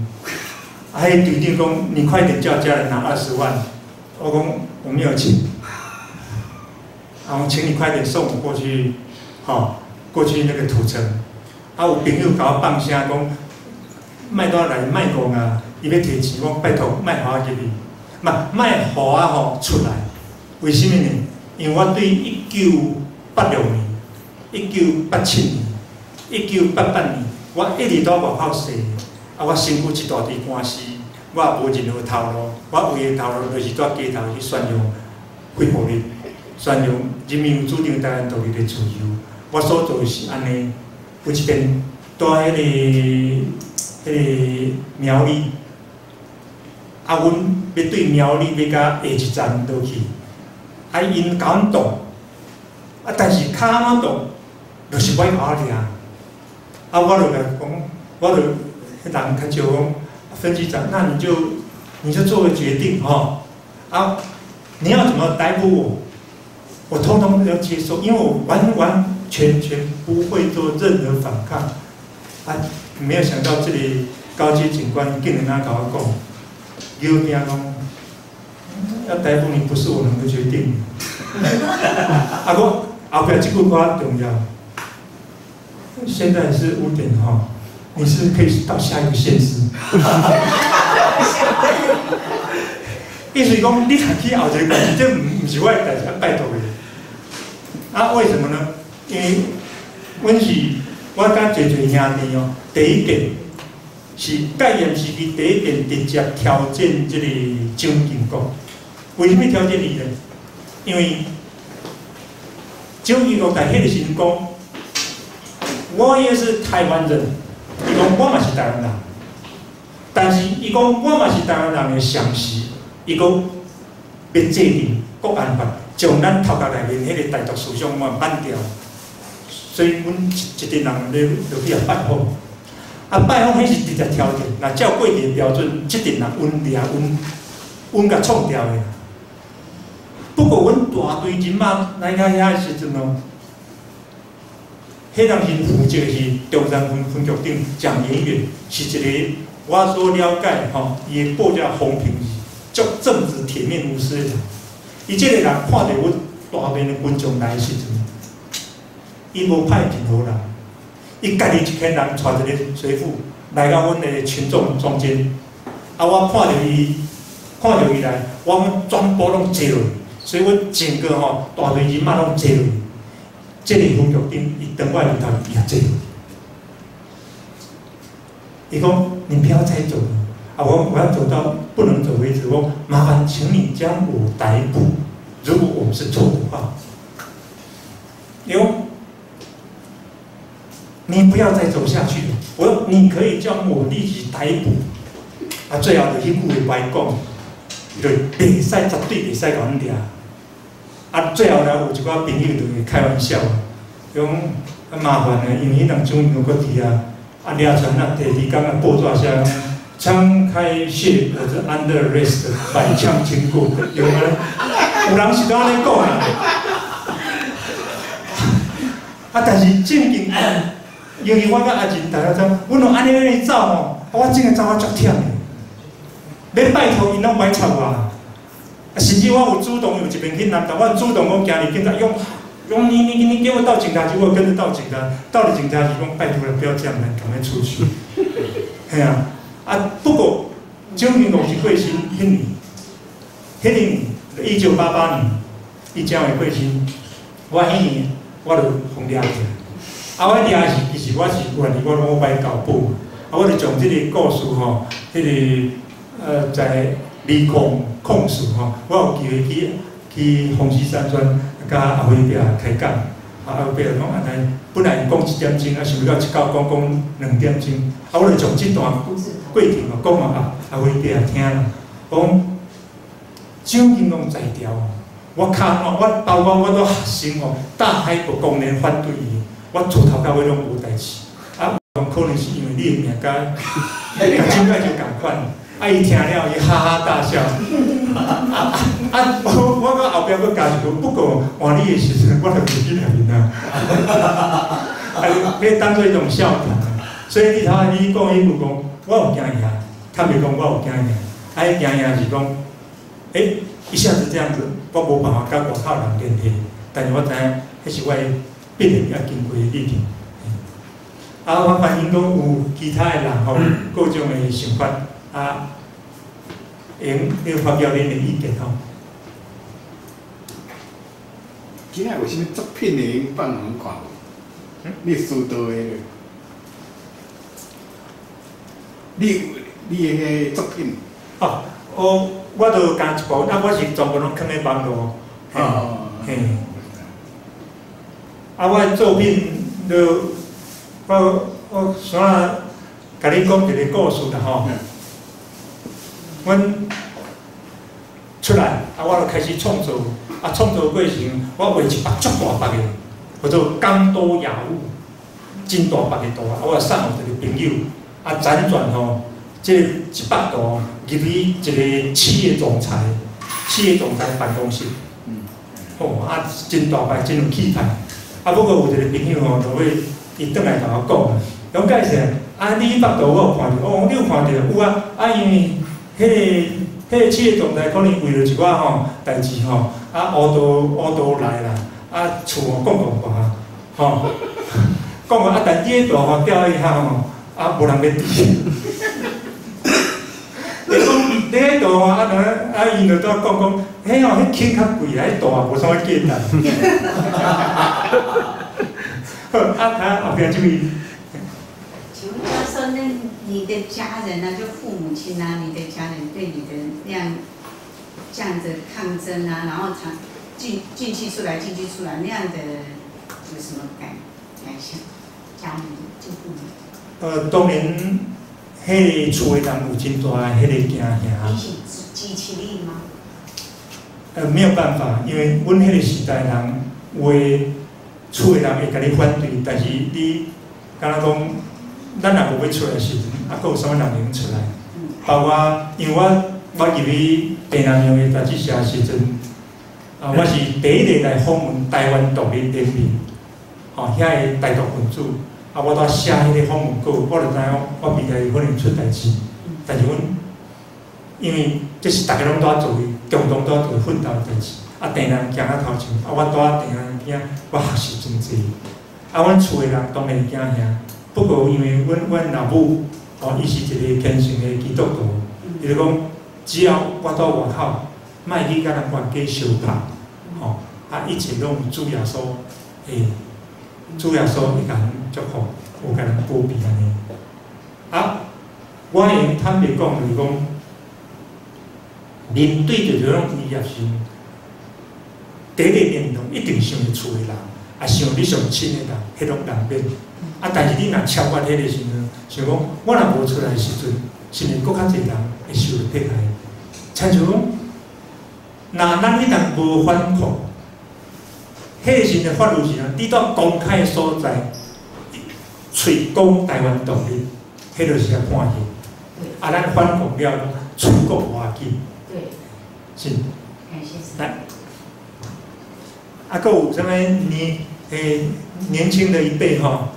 啊，彼隊長講你快點叫家人拿20萬，我講我沒有錢，啊，我請你快點送我過去，吼，過去那個土城，啊，有朋友共我放聲講。莫倒來，莫講啊！伊欲提錢，我拜託，莫予我入去，嘛莫予我吼出來。為啥物呢？因為我對1986年、1987年、1988年，我一直佇外口踅，啊，我身軀一大堆官司，我也無任何頭路，我唯一頭路就是佇街頭去宣揚非暴力，宣揚人民有主張台灣獨立的自由。我所做的是按呢，有一遍佇彼個苗栗，啊，阮欲對苗栗欲甲下一站落去，啊，𪜶共阮擋，啊，但是跤按怎擋，就是欲共我掠，啊，我就共講，我就彼人較少講，分局長，那你就做個決定吼，啊，你要怎麼逮捕我，我通通都要接受，因為我完完全全不會做任何反抗，啊。沒有想到這個高級警官竟然按共我講，有驚講，要逮捕你不是我能夠決定的。啊，我後壁這句話重要。現在是5點哈，你是可以到下一個縣市。意思講，你若去後一個縣市，這毋是我的代誌，拜託的。啊，為什麼呢？因為阮是。我佮濟濟兄弟哦，第一遍是戒嚴時期第一遍直接挑戰這個蔣經國。為啥物挑戰伊呢？因為蔣經國在彼個時陣講，我也是台灣人，伊講我嘛是台灣人，但是伊講我嘛是台灣人的常時，伊講欲制定國安法，將咱頭殼內面彼個台獨思想嘛挽掉。所以，阮一陣人咧就去予拜訪，啊，拜訪彼是直接挑戰。若照過去的標準，這陣人阮掠阮，阮共創掉的。不過，阮大隊人馬來到遐的時陣哦，彼當時負責是中山分分局長蔣延遠，是一個我所了解吼，伊的報叫洪平，足正直、鐵面無私的人。伊這個人看著阮大隊的群眾來的時陣。伊無派任何人，伊家己一個人帶一個隨扈來到阮的群眾中間。啊，我看著伊，看著伊來，我全部攏坐落，所以阮整個吼大隊人馬攏坐落。這個分局長，伊當我面頭，伊也坐落。伊講：你不要再走了，啊，我要走到不能走為止。我麻煩請你將我逮捕，如果我們是錯的話。伊講。你不要再走下去了。我說你可以將我立即逮捕。啊，最後就彼句話歹講，伊就袂使，絕對袂使共阮掠。啊，最後來有一寡朋友就會開玩笑，講啊麻煩的，因為彼當蔣經國佇遐，啊掠出來，第二工啊報紙寫槍開謝，我是 under arrest，百槍經過，有無？有人是按呢講啦。啊，但是正經。因為我佮阿仁大家知，阮若按呢按呢走吼，我真個走啊足忝的。欲拜託𪜶攏袂插我，啊，甚至我有主動有一遍去南投，我主動講行入警察，伊講，講你叫我到警察局，我跟著到警察，到了警察局講拜託了，不要這樣，趕快出去。嘿啊，啊不過蔣經國是過身彼年，彼年1988年，伊才會過身。我彼年我就予掠起來。啊，我掠是其實我是願意，我攏我愛交保。啊，我就將這個故事吼，彼個在2004吼，我有機會去楓溪山莊，佮阿輝伯開講。啊，阿輝伯講按呢，本來講1點鐘，啊，想欲到一到講講2點鐘。啊，我就將這段過程吼講完啊，啊，菲律賓也聽啦，講蔣經國在朝，我敲我包括我拄學生吼，大海國公然反對伊，我自頭到尾攏無代誌。啊，可能是因為你的名佮蔣介石仝款，啊，伊聽了伊哈哈大笑。啊，我閣後壁閣加一句，不過換你的時陣，我就袂記得面啊。啊，欲當做一種笑談。所以你頭仔你講彼句講，我有驚贏，坦白講我有驚贏。啊，彼驚贏是講，一下子這樣子，我無辦法佮外口人聯繫，但是我知影，彼是我必然要經過的歷程。啊，我歡迎講有其他的人吼，各種的想法，啊，會用發表恁的意見吼。今仔有啥物作品會用放予阮看無？你書桌的，你的彼個作品？哦，我就加一部，啊，我是全部攏囥佇網路。哦。嘿。啊，我的作品就我想共你講一個故事啦吼。阮出來，啊，我就開始創作，啊，創作過程，我畫一幅足大幅的，叫做《江都雅物》，真大幅的圖，啊，我送予一個朋友，啊，輾轉吼，這一幅圖入去一個企業總裁，企業總裁辦公室，吼，啊，真大幅，真有氣派，啊，不過有一個朋友吼，就會伊轉來共我講，講解釋，啊，你彼幅圖我有看著，哦，你有看著，有啊，啊，因為彼個企業總裁可能為著一寡吼代誌吼，啊，烏道烏道來啦，啊，厝吼講講話，吼，講話啊，但你彼大幅吊佇遐吼，啊，無人欲挃。你講你彼图啊，啊，伊就拄仔講講，彼吼彼輕較貴啊，彼大無啥物價值。好，啊，啊，後壁這位。請問教授，那你的家人啊，就父母親啊，你的家人對你的那樣這樣子抗爭啊，然後常進去出來，進去出來那樣的有什麼感想？家人就父母。當然，彼個厝的人有真大的彼個驚嚇。伊是支持你嗎？沒有辦法，因為阮彼個時代人有的厝的人會共你反對，但是你敢若講，咱若無欲出來時陣，啊，閣有啥物人會用出來？包括因為我入去地南廟的雜誌社時陣，啊，我是第一個來訪問台灣獨立聯盟，吼，遐個台獨分子，啊，我拄寫彼個訪問稿，我就知影我未來可能出代誌，但是阮因為這是逐家攏拄仔做的，共同拄仔做奮鬥的代誌，啊，鄭人行較頭前，啊，我拄仔鄭人邊，我學習真濟，啊，阮厝的人當然驚嚇。不過，因為阮老母，哦，伊是一個虔誠的基督徒，伊就講，只要我佇外口，莫去佮人冤家相拍，吼，啊，一切攏有主耶穌，主耶穌會共阮祝福，有共咱保庇按呢。啊，我會用坦白講，就是講，面對著這種威脅時，第一個念頭一定想著厝的人，啊，想你上親的人，彼攏難免。啊！但是你若超越彼個時陣，想講我若無出來時陣，是毋是閣較濟人會受著迫害？親像講，若咱彼當無反抗，彼個時陣法律是啥？你佇公開的所在，喙講台灣獨立，彼就是遐判刑。啊，咱反抗了，出國無要緊。對。是。感謝。來。啊，閣有啥物年輕的一輩吼？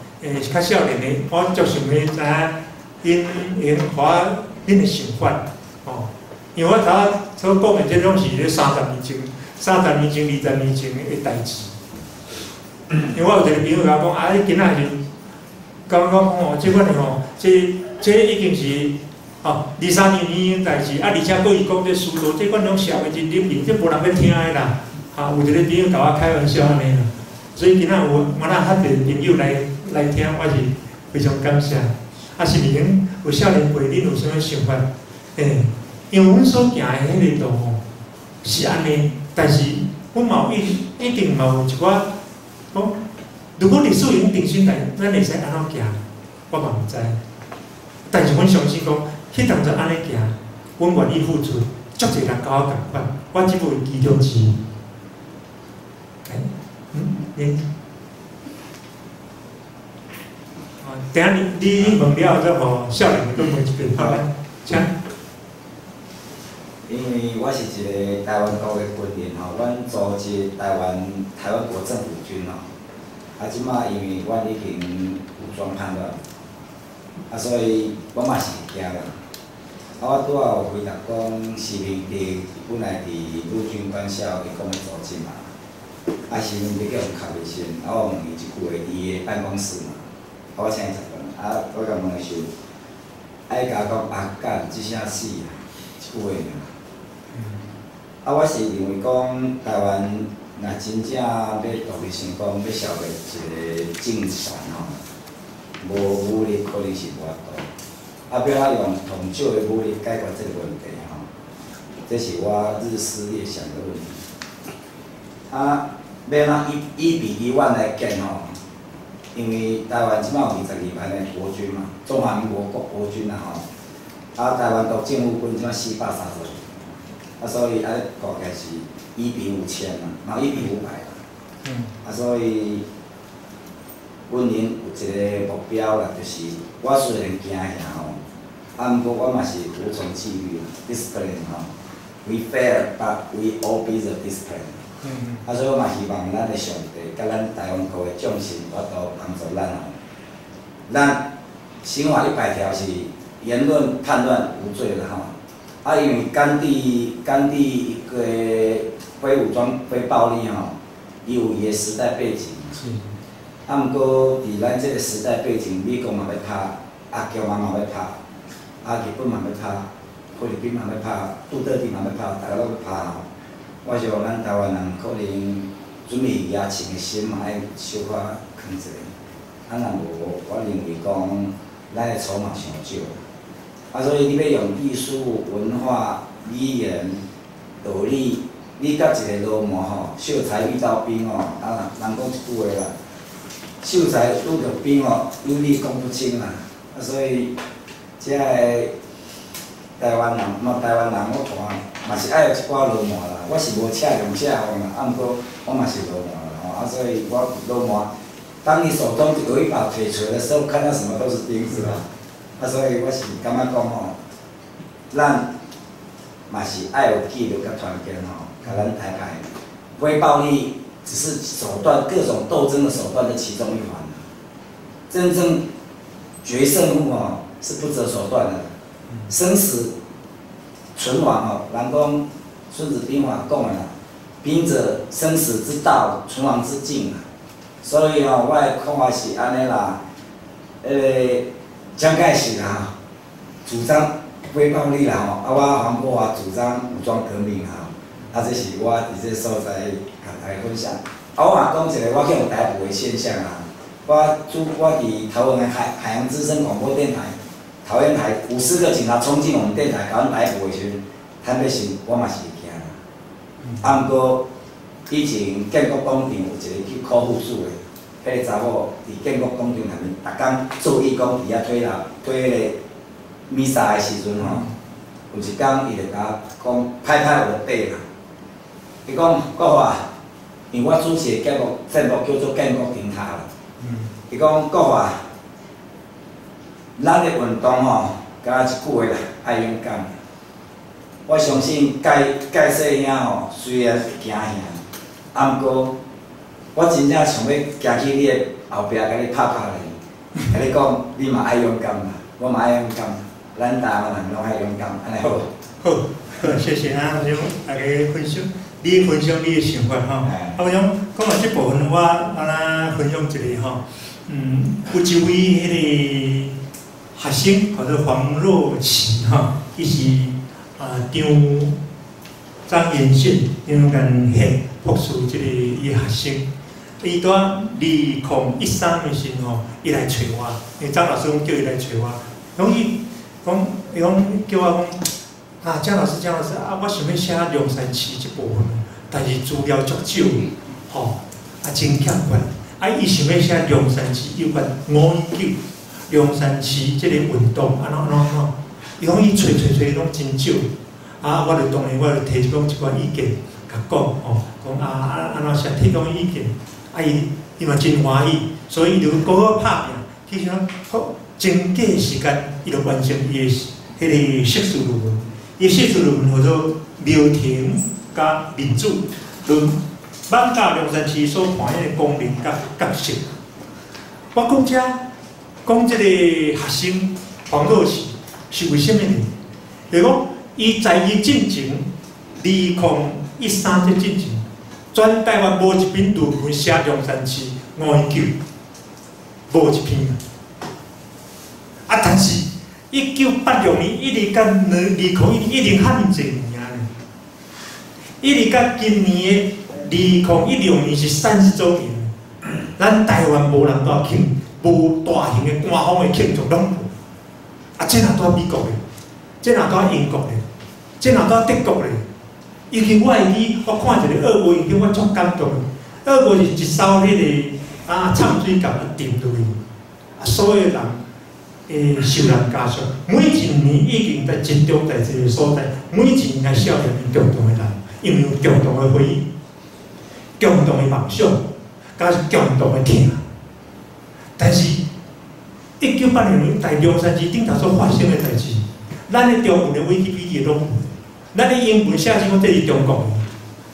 較少年的，我足想欲知影𪜶會予我恁的想法，吼。因為我頭仔所講的，這攏是咧三十年前、30年前、20年前的代誌。因為我有一個朋友共我講，啊，你今仔是講講吼，這款的吼，這已經是吼二三年前的代誌，啊，而且閣伊講這書道，這款攏社會真冷面，這無人欲聽的啦。哈，有一個朋友共我開玩笑按呢啦，所以今仔有我若較濟朋友來聽，我是非常感謝。啊，是毋是講有少年輩，恁有啥物想法？因為阮所行的彼個路吼是按呢，但是阮嘛有一定嘛有一寡講，如果歷史用重新來，咱會使按怎行？我嘛毋知。但是阮相信講，彼當陣按呢行，阮願意付出，足濟人佮我仝款，我這部分其中之一。你，等下你問了之後，少年閣問一遍，好來，請。因為我是一個台灣國的軍人吼，阮組織台灣國政府軍吼，啊，這馬因為阮已經武裝叛亂，啊，所以我嘛是會驚啦。啊，我拄仔有回答講，施明德本來佇陸軍官校，伊講欲組織嘛，啊，施明德叫予銬的時陣，啊，我問伊一句話，佇伊的辦公室嘛，啊，我請伊食飯，啊，我共問的時陣，啊，伊共我講阿幹，這聲死啊，一句話爾。啊，我是認為講台灣若真正欲獨立成功，欲消滅一個政權吼，無武力可能是無法度。啊，欲按怎用統少的武力解決這個問題吼，這是我日思夜想的問題。啊，欲按怎1比1萬來計吼，因為台灣這馬有22萬的國軍嘛，中華民國國軍啦吼，啊，台灣國政府軍這馬430萬。啊，所以按呢估起來是1比5000嘛，嘛1比500啦。啊，所以，本人有一個目標啦，就是我雖然驚嚇吼，啊，毋過我嘛是服從紀律，discipline 吼。We fear, but we obey the discipline。啊，所以我嘛希望咱的上帝佮咱台灣國的眾神有法度幫助咱吼。咱刑法100條是言論叛亂無罪啦吼。啊，因為甘地伊個非武裝、非暴力吼，伊有伊的時代背景。啊，毋過佇咱這個時代背景，美國嘛欲拍，阿共嘛欲拍，啊，日本嘛欲拍，菲律賓嘛欲拍，杜特地嘛欲拍，逐家攏欲拍吼。我想咱台灣人可能準備額穿的心嘛愛小可囥一下，啊，若無，我認為講咱的籌碼傷少。啊，所以你欲用藝術、文化、語言、道理，你佮一個鱸鰻吼，秀才遇到兵吼，啊，人講一句話啦，秀才遇著兵吼，有理講不清啦。啊，所以這个台灣人，嘛台灣人，我看嘛是愛有一寡鱸鰻啦。我是無赤龍赤鳳啦，啊，毋過我嘛是鱸鰻啦吼。啊，所以我鱸鰻，當你手中有一把鐵錘的時候，看到什麼都是釘子啦。啊，所以我是感覺講吼，咱嘛是愛有紀律佮團結吼，共咱台派非暴力只是手段，各種鬥爭的手段的其中一環。真正決勝負吼，是不擇手段的，生死存亡吼，人講《孫子兵法》講的啦，兵者生死之道，存亡之境啊。所以吼，我的看法是按呢啦，蔣介石啦，主張非暴力啦吼，啊，我黃國華主張武裝革命啦吼，啊，這是我佇這所在共大家分享。啊，我嘛講一個我去予逮捕的現象啊，我佇桃園的海洋之聲廣播電台，桃園台50個警察衝進我們電台，共阮逮捕的時陣，坦白說，我嘛是會驚啦。啊，毋過以前建國廣場有一個去考護士的。彼個查某佇建國廣場內面，逐工做義工佇遐推啦推彼個彌撒的時陣吼，有一工伊就共我講拍拍我的背啦，伊講國華，因為我主持的節目叫做建國燈塔啦。伊講國華，咱的運動吼，敢若一句話啦，愛勇敢。我相信蓋世兄吼，雖然是驚嚇，啊，毋過我真正想欲行去你的後壁，共你拍拍咧，共你講，你嘛愛勇敢啦，我嘛愛勇敢，咱台灣人攏愛勇敢，按呢好無？好，好，謝謝啊，我想大家分享，你分享你的想法吼。啊，我想講到這部分，我按呢分享一下吼。有一位彼個學生叫做黃若琪吼，伊是啊張延信張延憲博士這個伊學生。伊佇2013的時陣吼，伊來揣我，因為張老師講叫伊來揣我，講伊講伊講叫我講啊，張老師張老師啊，我想欲寫龍山寺這部分，但是資料足少，吼，啊真欠缺。啊，伊想欲寫龍山寺有關519龍山寺這個運動按怎按怎按怎，伊講伊揣揣揣攏真少，啊，我就當然我就提供一寡意見，共講吼，講啊啊按怎寫，提供意見，啊伊伊嘛真歡喜，所以伊就閣好拍拚，其實好真過時間，伊就完成伊的彼個碩士論文。伊碩士論文號做《廟庭佮民主論艋舺龍山寺所扮演的功能佮角色》。我講這講這個學生黃若慈是為啥物呢？就是講伊在伊進前2013這進前，全台灣無一篇論文寫龍山寺五一九，無一篇。啊，但是1986年一直到2011，已經遐爾濟年啊！一直到今年的2016年是30週年，咱台灣無人蹛慶，無大型的官方的慶祝攏無。啊，這若蹛美國咧，這若蹛英國咧，這若蹛德國咧。尤其我會記，我看一个俄國影片，我足感動的。俄國是一艘彼個啊歃水艦啊沉落去，啊所有人受難家屬，每一年已經在集中在這個所在，每一年來少年共同的人，因為有共同的回憶、共同的夢想，佮是共同的疼。但是，1986年在龍山寺頂頭所發生的代誌，咱的中文的維基百科攏無，咱的英文寫是講這是中國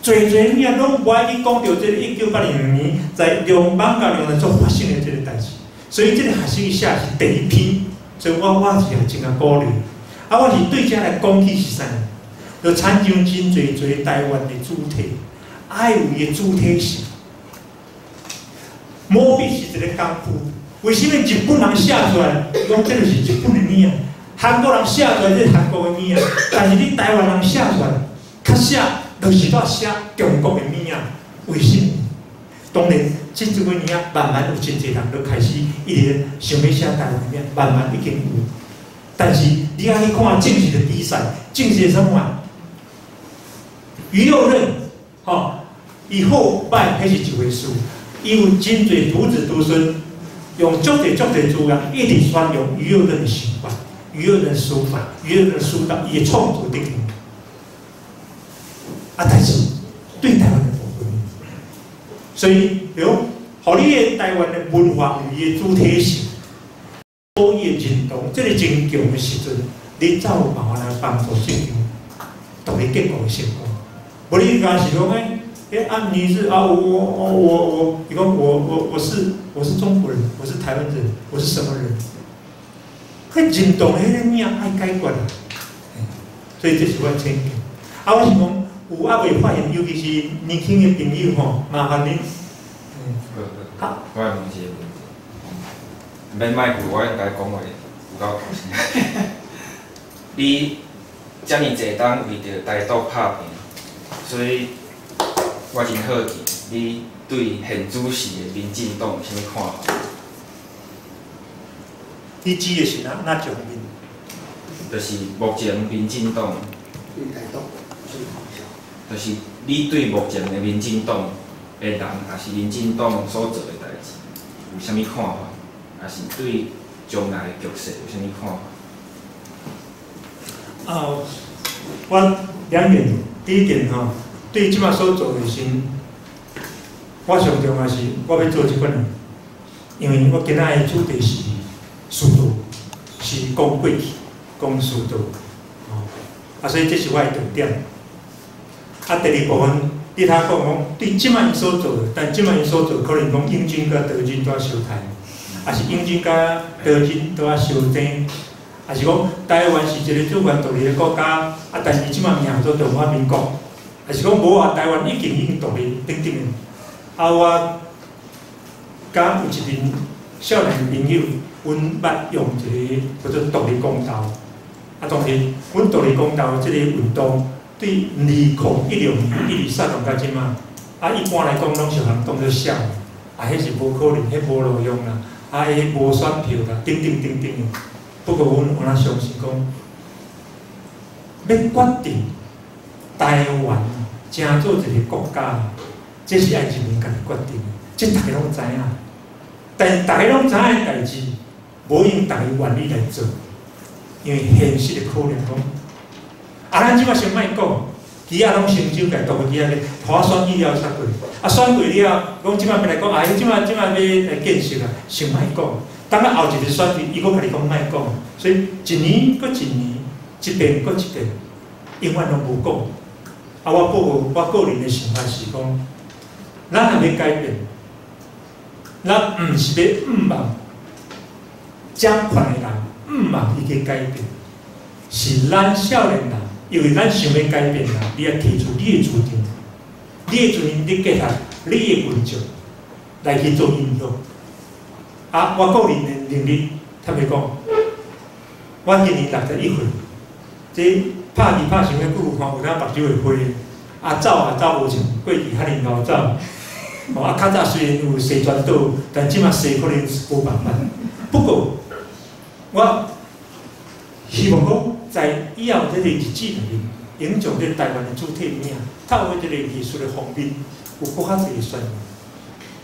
的，濟濟物仔攏無愛去講著這個1982年在龍艋舺龍山所發生的這個代誌，所以這個學生寫是第一篇，所以我是也真共鼓勵。啊，我是對這來講起是啥？就親像真濟濟台灣的主體，愛有伊的主體性。毛筆是一個工具，為啥物日本人寫出來，講這就是日本的物仔？韓國人寫出來，這是韓國的物仔。但是你台灣人寫出來，較寫就是在寫中國的物仔。為啥物？當然，這這幾年啊，慢慢有真濟人都開始一直想欲寫台灣的物仔，慢慢已經有。但是你愛去看正式的比賽，正式的什麼？於右任，吼，伊好歹彼是一回事，伊有真濟徒子徒孫，用足濟足濟資源，一直宣揚於右任的想法、於右任書法、於右任書道，伊的創作等等。啊，但是對台灣的部分，所以，對，予你的台灣的文化有伊的主體性，有伊的認同，這個真強的時陣，你才有辦法來幫助這場獨立建國的成功。無你敢是講欸，欸啊你是啊我我我我，伊講我是中國人，我是台灣人，我是什麼人？彼認同彼个物仔愛解決，所以這是我淺見。啊，我是講有猶未發現，尤其是年輕的朋友吼，麻煩恁。好。我來問一個問題，免麥句，我應該講話有夠大聲。你遮爾濟冬為著台獨拍拚，所以我真好奇，你對現主時的民進黨有啥物看法？你指的是哪種面？就是目前民進黨。對台獨有啥物看法？就是你對目前的民進黨的人，抑是民進黨所做的代誌，有啥物看法？抑是對將來的局勢有啥物看法？啊，我兩點，第一點吼，對這擺所做的事，我上重要是我欲做這款的，因為我今仔的主題是師道，是講過去，講師道，吼，啊，所以這是我的重點。啊，第二部分，你頭講講對這擺伊所做的，但這擺伊所做可能講英軍佮德軍拄仔相刣，抑是英軍佮德軍拄仔相爭，抑是講台灣是一個主權獨立的國家，啊，但是這擺名做中華民國，抑是講無啊，台灣已經獨立等等的。啊，我佮有一群少年朋友，阮捌用一個叫做獨立公投，啊，當然，阮獨立公投這個運動對2016年一直殺動到這擺，啊，一般來講攏是予人當做痟的，啊，彼是無可能，彼無路用啦，啊，彼無選票啦，等等等等的。不過，阮有哪相信講，欲決定台灣成做一個國家，這是愛人民家己決定的，這逐家攏知影。但是逐家攏知影的代誌，無一定逐家願意來做，因為現實的考量講，啊，咱這擺先莫講，機仔攏成就共獨機仔咧，予我選舉了才過，啊，選過了，講這擺欲來講，啊，這擺欲來建設啊，先莫講。等到後一個選舉，伊閣共你講莫講，所以一年閣一年，一遍閣一遍，永遠攏無講。啊，我個人的想法是講，咱若欲改變，咱毋是欲向望掌權的人，向望伊去改變，是咱少年人，因為咱想欲改變啊，你愛提出你的主張，你的主張，你結合你的群眾來去做影響。啊，我個人的能力，坦白講，我今年61歲，這拍字拍傷個久，看有當目睭會花，啊走也走無像過去遐爾𠢕走。哦，啊較早雖然有踅全島，但這馬踅可能是無辦法。不過，我希望講，在以後這個日子內面，影響這個台灣的主體名，透過這個藝術的方面，有閣較濟的選擇。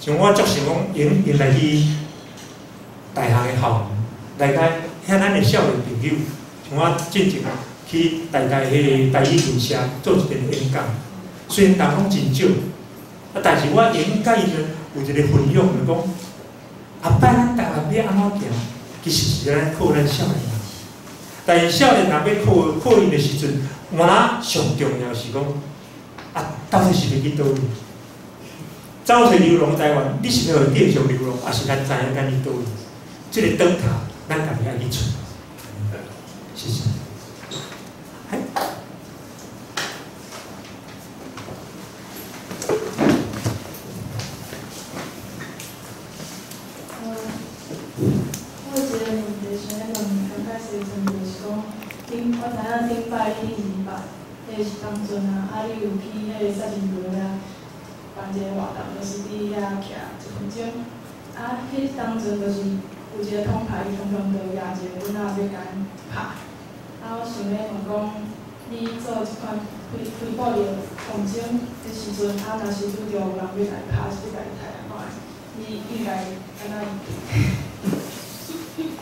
像我足想講，用來去大學的校園，來共遐咱的少年朋友，像我進前去台大彼個台語文社做一遍演講，雖然人攏真少，啊，但是我會用佮𪜶們有一個分享，就講，後擺咱台灣欲按怎行，其實是咱靠咱少年人。但是少年人欲靠靠𪜶的時陣，我若上重要是講，啊，到底是欲去佗位？走出流浪台灣，你是欲予繼續流浪，抑是咱知影咱去佗位？這個燈塔，咱家己愛去揣。謝謝。我有一個問題想欲問江介石陣，就是講，我知影頂擺你200彼時當陣啊，啊你有去彼個殺人橋遐辦一個活動，就是佇遐徛一分鐘，啊，彼當陣就是有一個銅牌，伊常常就舉一个棍仔欲共𪜶拍，啊，我想欲問講，你做這款非暴力抗爭的時陣，啊，若是拄著有人欲共你拍，是欲共你刣按怎？你應該按怎應對？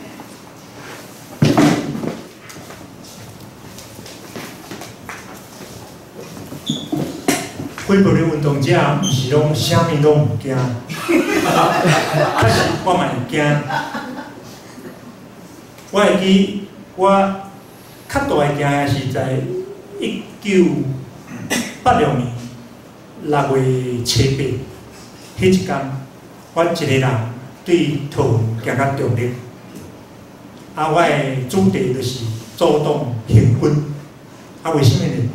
非暴力運動者毋是攏啥物攏毋驚，確實我嘛會驚。我會記，我較大的驚的是在1986年6月7日，彼一工，我一個人對桃園行到中壢，啊，我的主題就是阻擋行軍，啊，為啥物呢？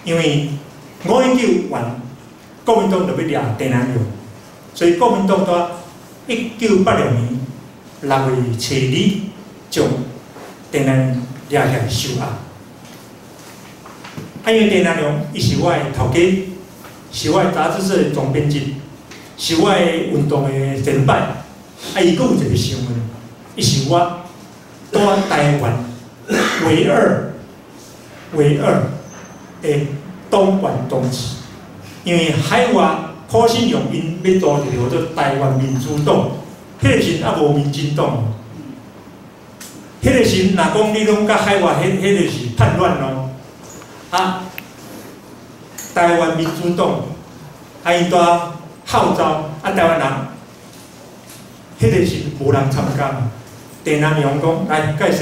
因為519完，國民黨就欲掠鄭南榕，所以國民黨在1986年6月7日將鄭南榕掠起來收押。啊，因為鄭南榕伊是我的頭家，是我的雜誌社的總編輯，是我的運動的前輩。啊，伊閣有一個身份，伊是我蹛台灣唯二的黨員同志，因為海外柯信良𪜶欲組一個叫做台灣民主黨，彼個時猶無民進黨。彼個時若講你攏佮海外，彼個是叛亂咯。啊，台灣民主黨，啊𪜶蹛號召，啊台灣人，彼個時無人參加嘛。鄭南榕講來介紹，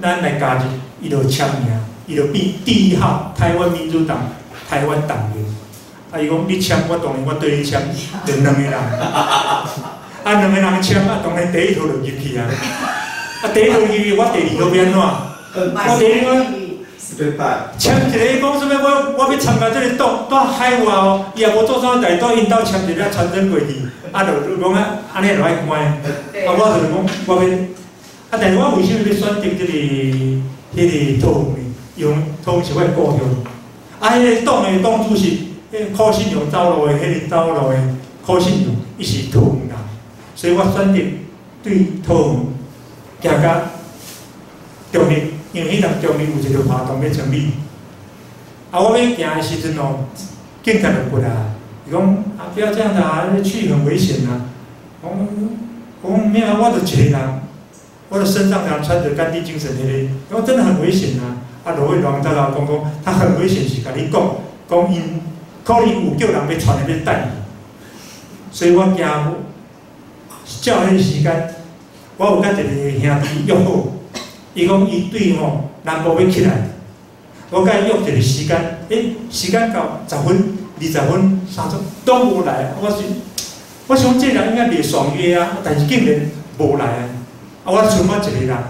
咱來加入，伊就簽名。伊就變第一號台灣民主黨台灣黨員。啊，伊講你簽，我當然我綴你簽，就兩個人。啊，兩個人簽，啊，當然第一號就入去啊。啊，第一號入去，我第二號欲按怎？我第二號簽一個講啥物？我欲參加這個黨，蹛海外哦，伊也無做啥代，蹛𪜶兜簽一個傳真過去，啊，就講啊，按呢就愛關。啊，我就是講我欲，啊，但是我為啥物欲選擇這個彼個桃園呢？因為桃園是我的故鄉。啊，彼個黨的黨主席，彼個柯信良走路的，彼個走路的柯信良，伊是桃園人，所以我選擇對桃園行到中壢，因為彼陣中壢有一個活動欲成立。啊，我欲行的時陣哦，警察就過來，伊講啊，不要這樣子啊，去很危險啊。我講沒有，我就一個人，我的身上常穿著甘地精神彼个，我真的很危險啊！啊，落尾人才共我講講，他很危險是共你講，講𪜶可能有叫人欲傳來欲等伊，所以我驚照彼个時間，我有佮一个兄弟約好，伊講伊對吼南部欲起來，我佮伊約一個時間，時間到10分、20分、30攏無來，我想這人應該袂爽約啊，但是竟然無來啊！啊，我剩我一個人啊，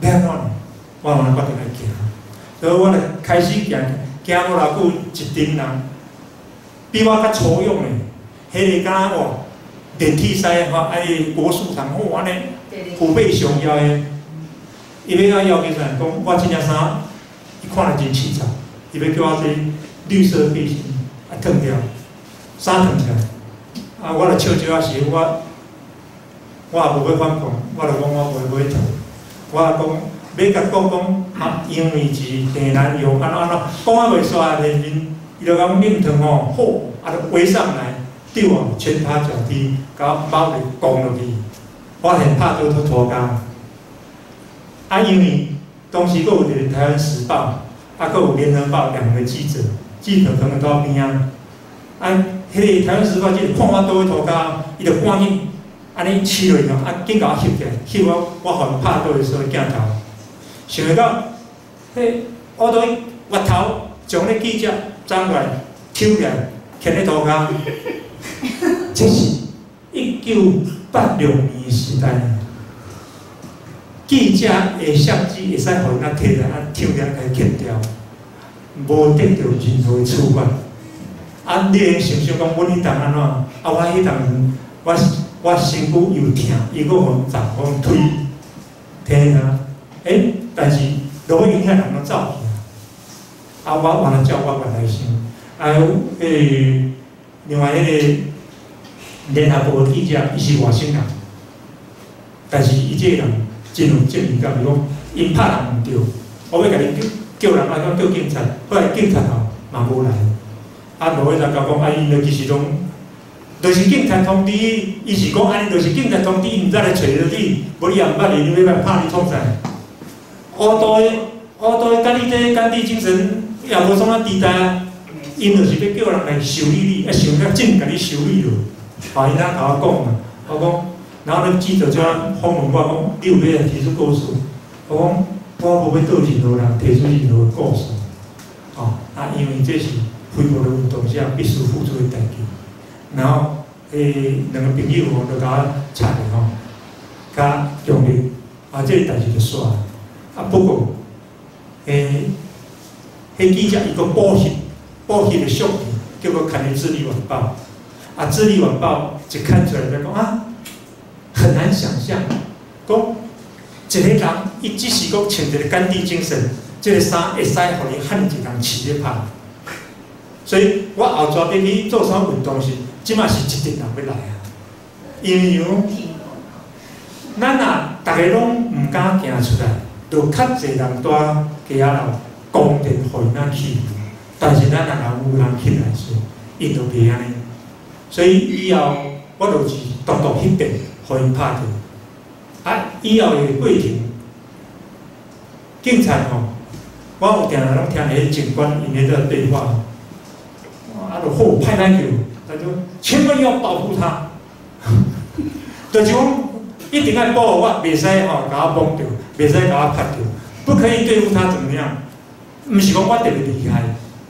欲按怎呢？我嘛決定愛行，所以我就開始行，行無偌久，一陣人比我較粗勇的，彼个敢若哇練鐵師吼，啊國術堂好按呢，虎背熊腰的，伊欲我要求啥？講我這領衫，伊看了真淒慘，伊欲叫我這綠色背心啊脫掉，衫脫起來，啊我就笑笑仔時，我也無欲反抗，我就講我袂欲脫，我講欲共講講啊，因為是鄭南榕按怎按怎，講啊袂煞，因伊就共擰轉吼，好，啊就圍上來，對我拳打腳踢，共我包咧摃落去，我現拍倒佇塗跤。啊，因為當時閣有一个《台灣時報》，啊，閣有《聯合報》兩個記者，記者可能佇我邊仔。啊，彼个《台灣時報》記者看我倒佇塗跤，伊就趕緊按呢試落去，啊，緊共我翕起來，翕我，我予𪜶拍倒的所鏡頭。想袂到，彼烏刀越頭將咧記者摠過來，抽起來，牽咧塗跤。這是1986年時代，記者的相機會使予𪜶啊提來啊抽起來共伊牽掉，無得著任何的處罰。啊，你會想想講，阮彼當按怎？啊，我彼當我身軀又疼，伊閣予𪜶砸，予𪜶推，聽啊！但是落尾𪜶遐人攏走去啊！啊，我原來照我原來想，啊，彼个另外彼个聯合報的記者，伊是外省人，但是伊這個人真有正義感，伊講𪜶拍人毋對，我欲共你叫叫人啊，講叫警察，後來警察吼嘛無來，啊，落尾才共講，啊，𪜶就其實攏，就是警察通知，伊是講按呢，就是警察通知，𪜶才來揣著你，無你也毋捌你，你欲來拍你創啥？烏道的烏道的，佮你這甘地精神也無創啥期待啊，𪜶就是欲叫人來修理你，啊，想較真共你修理落，吼，𪜶通共我講嘛，我講，然後那記者就訪問我講，你有欲來提出告訴？我講，我無欲對任何人提出任何告訴，吼，啊，因為這是非暴力運動者必須付出的代價。然後，彼兩個朋友吼就共我插咧吼，較強烈，啊，這個代誌就煞。啊，不過，彼記者伊閣補翕，補翕的相片，結果刊佇《智利晚報》。啊，《智利晚報》一刊出來就講啊，很難想像，講一個人伊只是講穿一个甘地精神，這个衫會使予你遐爾濟人飼咧拍。所以我後逝欲去做啥運動時，這馬是一陣人欲來啊，因為咱若逐个攏毋敢行出來，就較濟人蹛街仔樓公然予𪜶仔欺負。但是咱若有人起來時，𪜶就袂按呢。所以以後我就是獨獨彼邊予𪜶拍著。啊，以後的過程，警察吼，我有定定攏聽彼警官𪜶咧在對話。啊，就好歹來叫，他就千萬要保護他，就是講一定愛保護我，袂使吼共我摸著，袂使共我拍著，不可以對付他怎麼樣？毋是講我特別厲害，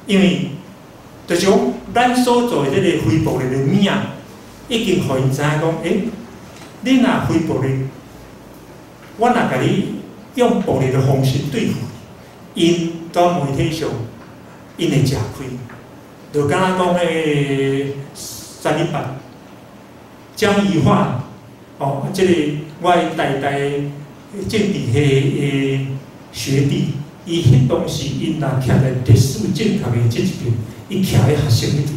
因為就是講咱所做的這個非暴力的物仔，已經予𪜶知影講，你若非暴力，我若共你用暴力的方式對付你，𪜶佇媒體上，𪜶會食虧。就敢若講彼個三一八江宜樺，哦，這個我的台大政治系的學弟，伊彼當時𪜶若徛在歷史正確的這一邊，伊徛佇學生彼邊，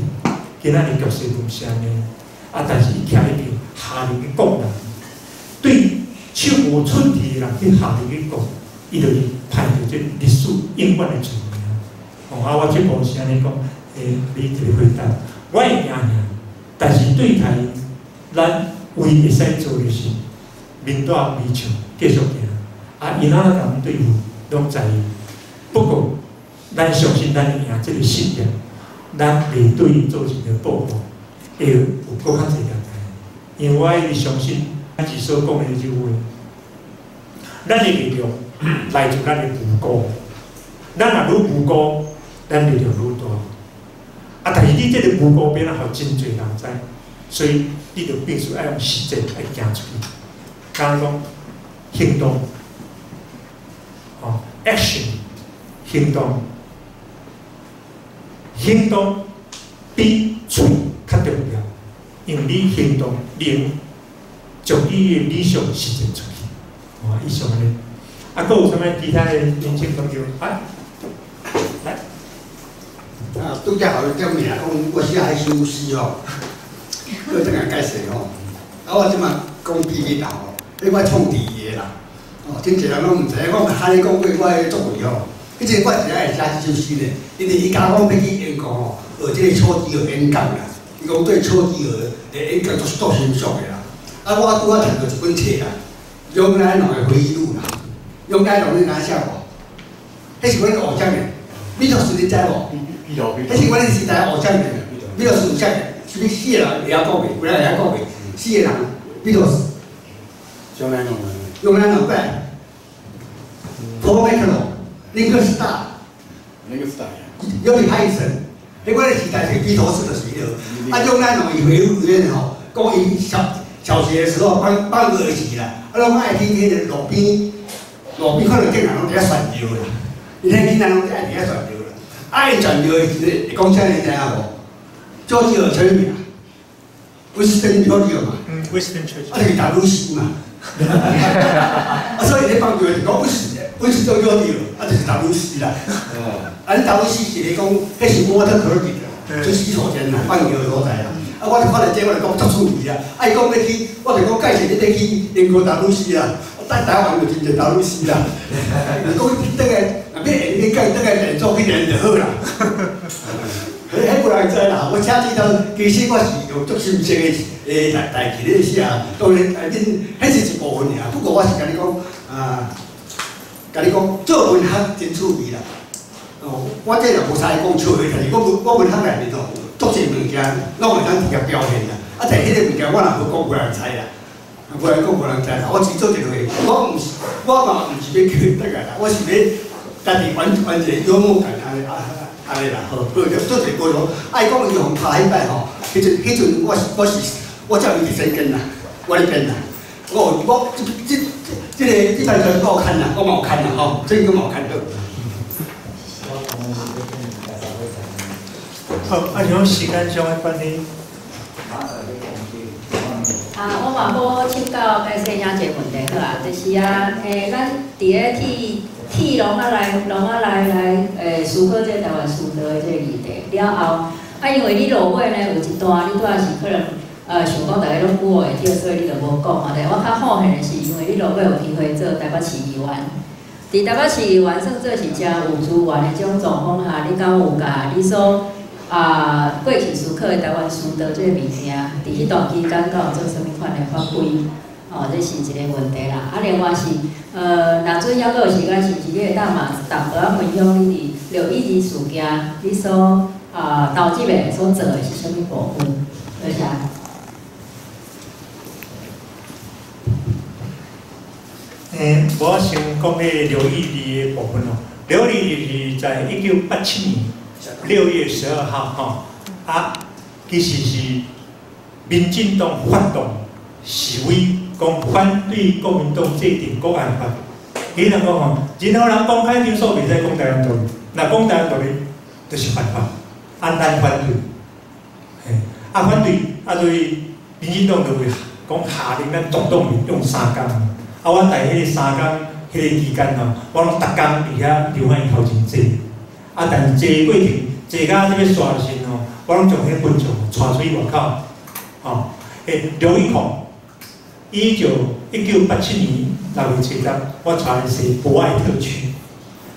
今仔日局勢毋是按呢，啊，但是伊徛彼邊下令去告人，對手無寸鐵的人去下令去告，伊就是判著這歷史永遠的罪名。哦，啊，我這部是按呢講。你一个回答，我會驚嚇，但是對台，咱唯一會使做的是，面带微笑继续行。啊，𪜶按怎共阮对付，攏在意。不過，咱相信咱會贏這個信念，咱袂對伊做一個報復，會有閣較濟人來。因為我一直相信，咱是所講的這句話，咱的力量來自咱的無辜。咱若愈無辜，咱力量愈大。啊，但是你這個無辜變啊，予真濟人知，所以你就必須愛用實踐來行出去。敢若講行動，哦，action，行動，行動比喙較重要，因為你行動，能將你的理想實踐出去。哦，以上按呢。啊，閣有啥物其他的年輕朋友？啊，來。啊，拄才予伊點名講，我寫彼首詩吼，閣轉來解釋吼。啊，我這馬講秘密啦吼，彼我創治伊的啦。哦，真濟人攏毋知影，我哈你講過我的作為吼。彼陣我是愛寫這首詩呢，因為伊教講欲去英國吼，學這個丘吉爾演講啦。伊講對丘吉爾的演講足足欣賞的啦。啊，我拄仔讀著一本冊啦，楊乃瀧的回憶錄啦。楊乃瀧你知影寫無？彼是阮偶像的，米洛斯你知無？彼是阮時代偶像的，米洛斯有寫的，啥物四個人會曉講袂？有人會曉講袂？四個人，米洛斯。楊乃瀧。楊乃瀧過來。Paul McCartney、Ringo Starr。 Ringo Starr。有李派森，彼阮的時代是披頭士就是彼落。啊，楊乃瀧伊回憶錄裡吼，講伊小小學的時候放放鵝時啦，啊，攏愛去彼个路邊，路邊看著警人攏佇遐炫耀啦，𪜶彼囡仔攏愛佇遐炫耀啦。啊，伊炫耀的時陣會講啥你知影無？丘吉爾啥物名？威斯頓丘吉爾嘛。嗯，威斯頓丘吉爾。啊，就是 W.C. 嘛。啊，所以咧放尿就講威斯頓丘吉爾，啊，就是 W.C. 啦。啊，你 W.C. 是咧講，彼是 water closet 啦，就洗手間啦，放尿的所在啦。啊，我就看著這個，我就講足趣味啦。啊，伊講欲去，我就講介紹你欲去英國 W.C. 啦。在台灣就真濟 W.C. 啦。講轉來，若欲演你家轉來連鎖去練就好啦。彼彼無人知啦。我寫這條，其實我是用足心情的誒代代誌咧寫，當然，恁彼是一部分爾。不過我是共你講，啊，共你講做文學真趣味啦。哦，我這若無啥愛講笑話，但是我文我文學內面吼，足濟物件攏會當直接表現啦。啊，但彼个物件我若無講，無人知啦。無人講，無人知啦。我只做一個，我毋是，我嘛毋是欲去得個啦，我是欲家己玩玩一個幽默感按呢啊按呢啦，好，好，就做一個過程。啊，伊講伊予拍彼擺吼，彼陣彼陣我是我是我才有佇身邊啦，我咧編啦。我我這這這個這擺全部看啦，我嘛有看啦吼，這個嘛有看到。好，啊，像時間上的關係。啊，我嘛好請教解說兄一个問題好啊，就是啊，咱佇咧鐵鐵籠仔內、籠仔內來思考這個臺灣師道的這個議題了後，啊，因為你落尾呢有一段，你拄仔是可能想講逐家攏估會著，所以你就無講啊。但我較好奇的是，因為你落尾有機會做臺北市議員，佇臺北市議員算做是誠有資源的這種狀況下，你敢有共你所啊，過去思考的臺灣師道這個物件，佇彼段期間敢有做啥物款的發揮？哦，這是一個問題啦。啊，另外是，若準猶閣有時間，是毋是你會當嘛淡薄仔分享你佇六一二事件，你所啊投入的所做的是啥物部分？多謝。我先講彼個六一二的部分哦。六一二是在1987年6月12號，吼，啊，其實是民進黨發動示威，講反對國民黨制定國安法。其實人講吼，任何人公開場所袂使講臺灣獨立，若講臺灣獨立，就是犯法，啊，咱反對，嘿，啊反對，啊所以民進黨就會講下令咱總動員用三工，啊，我在彼個三工彼個期間吼，我攏逐工佇遐劉漢頭前坐。啊！但是坐過程，坐到這欲煞的時陣吼，我攏將彼個分數帶出去外口，吼。劉一孔，1987年6月7日，我帶伊踅博愛特區，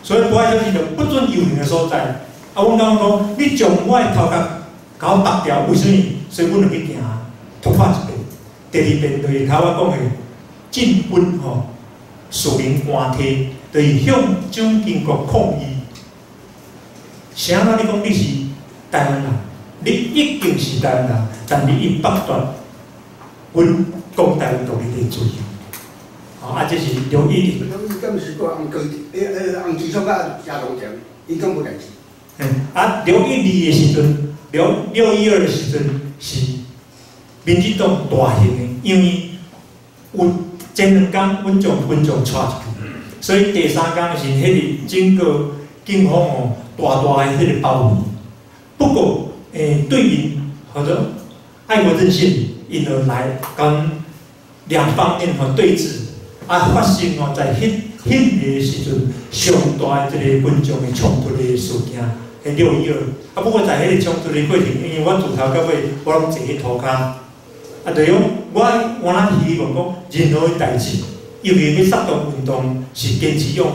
所以博愛特區就不准遊行的所在。啊，阮感覺講，你將我的頭殼共我拔掉，為啥物？所以阮就去行，突破一遍。第二遍就是頭我講的，振奋吼士民团体，就是向蔣经国抗议。啥物你讲你是台灣人，你已經是台灣人，但你伊剝奪阮講台灣獨立的自由。吼，啊，這是六一二。伊敢是講紅高，紅旗松佮謝龍田，伊敢無代誌？啊，六一二的時陣，6·6·12的時陣是民進黨大型的，因為有前兩工阮將群眾帶出去，所以第三工是彼個整個警方哦大大的彼個包圍。不過，對因或者愛國陣線，𪜶就來跟兩方面吼對峙，啊，發生吼在彼個時陣上大的一個群眾的衝突的事件，彼六一二。啊，不過在彼個衝突的過程，因為我自頭到尾我攏坐佇塗跤，啊，就是講我原來希望講任何的代誌，尤其欲煽動運動，是堅持用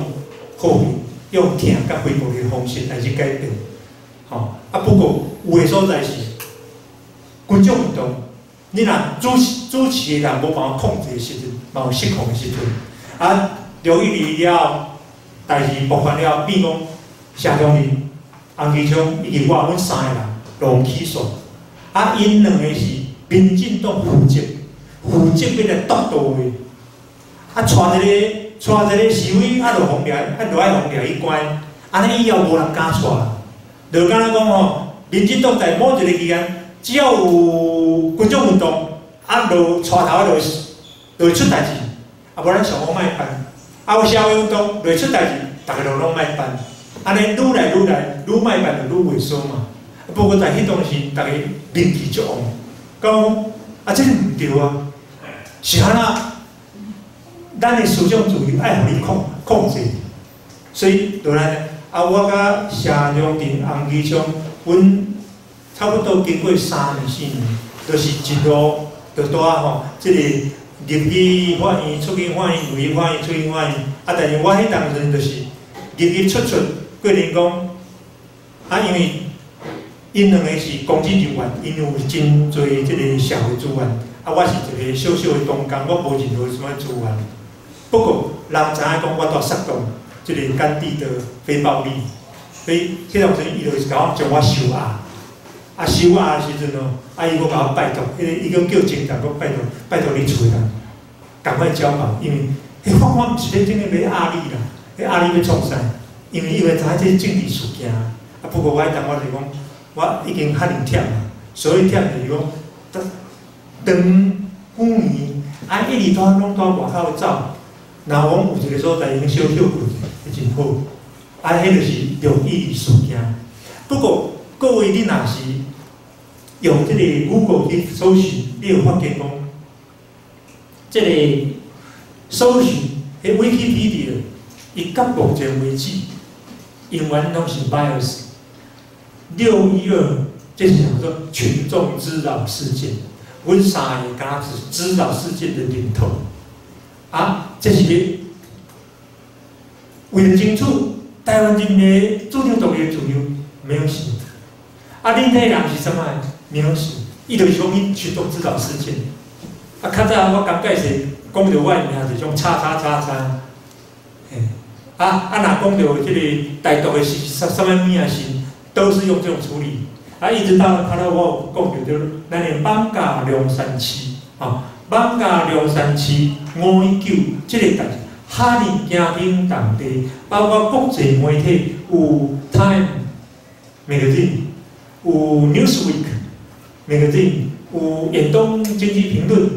和平、用疼佮非暴力的方式來去改變。吼，啊，不過有的所在是群眾運動，你若主持的人無辦法控制的時陣，嘛有失控的時陣。啊，六一二了後，代誌爆發了後，變講謝長廷、洪慈昌以及我，阮三个人攏起訴。啊，𪜶兩個是民進黨負責欲來督導的。啊，帶一個示威，啊，就予掠，啊，就愛予掠去關。按呢以後無人敢帶。就敢若講吼，民進黨在某一個期間，只要有群眾運動，啊，就帶頭就會出代誌，啊，無咱上好莫辦。啊，有社會運動就會出代誌，逐家就攏莫辦。按呢愈來愈來，愈莫辦就愈袂爽嘛。不過在彼當時，逐家民氣足旺，講啊，這個毋對啊，是按怎？咱的思想自由愛予你控制，所以就來啊，我佮謝長廷、洪慈昌，阮差不多經過3年4年，就是一路就拄仔吼，這個入去法院、出去法院、入去法院、出去法院。啊，但是我彼當陣就是入入出出，過程講啊，因為𪜶兩個是公職人員，𪜶有真濟這個社會資源，啊，我是一個小小的童工，我無任何啥物資源。不過人知影講我蹛煽動這個甘地的非暴力，所以彼當陣伊就是共我將我收押。啊，收押的時陣哦，啊，伊閣共我拜託，彼個伊閣叫警察閣拜託，拜託你厝的人趕快交保，因為彼法官毋是咧真正欲壓你啦，彼壓你欲創啥？因為知影這是政治事件。啊，不過我彼當我就講，我已經遐爾忝啊，所以忝就是講，長久年啊，一直蹛攏蹛外口走。若講有一個所在用小歇睏，彼真好。啊，彼就是六一二事件。不過各位，你若是用這個 Google 去搜尋，你會發現講，這個搜尋彼 Wikipedia，伊到目前為止，永遠攏是 bias。六一二，這是叫做群眾滋擾事件。阮三個敢若是滋擾事件的領頭。啊，這是欲為了爭取台灣人民的主張獨立的自由，沒有寫。啊，恁彼人是啥物？沒有寫，伊就是講去群眾滋擾事件。啊，較早我剛介紹講著我的名就種叉叉叉叉，嘿，啊啊，若講著這個台獨的是啥物物仔時，都是用這種處理。啊，一直到較了我有講著，就咱的艋舺龍山寺，吼，艋舺龍山寺5·19這個代誌，遐爾驚天動地，包括國際媒體有 Time Magazine，有 Newsweek Magazine，有遠東經濟評論，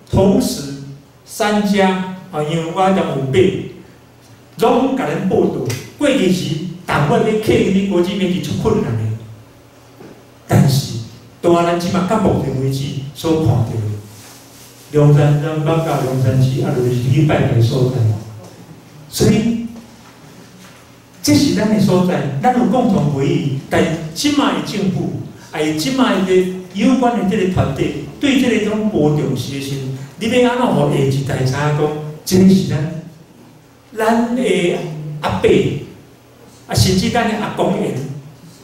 同時三家啊，因為我當有買，攏共咱報導。過去時，黨外欲客去國際媒體足困難的，但是到咱這馬到目前為止所看著的，龍山咱艋舺龍山寺啊，就是去拜拜所在。所以，這是咱的所在，咱有共同回憶。但這馬的政府，還有這馬的有關的這個團體，對這個種無重視的時陣，你欲按怎予下一代知影講，這個是咱的阿伯，啊，甚至咱的阿公緣，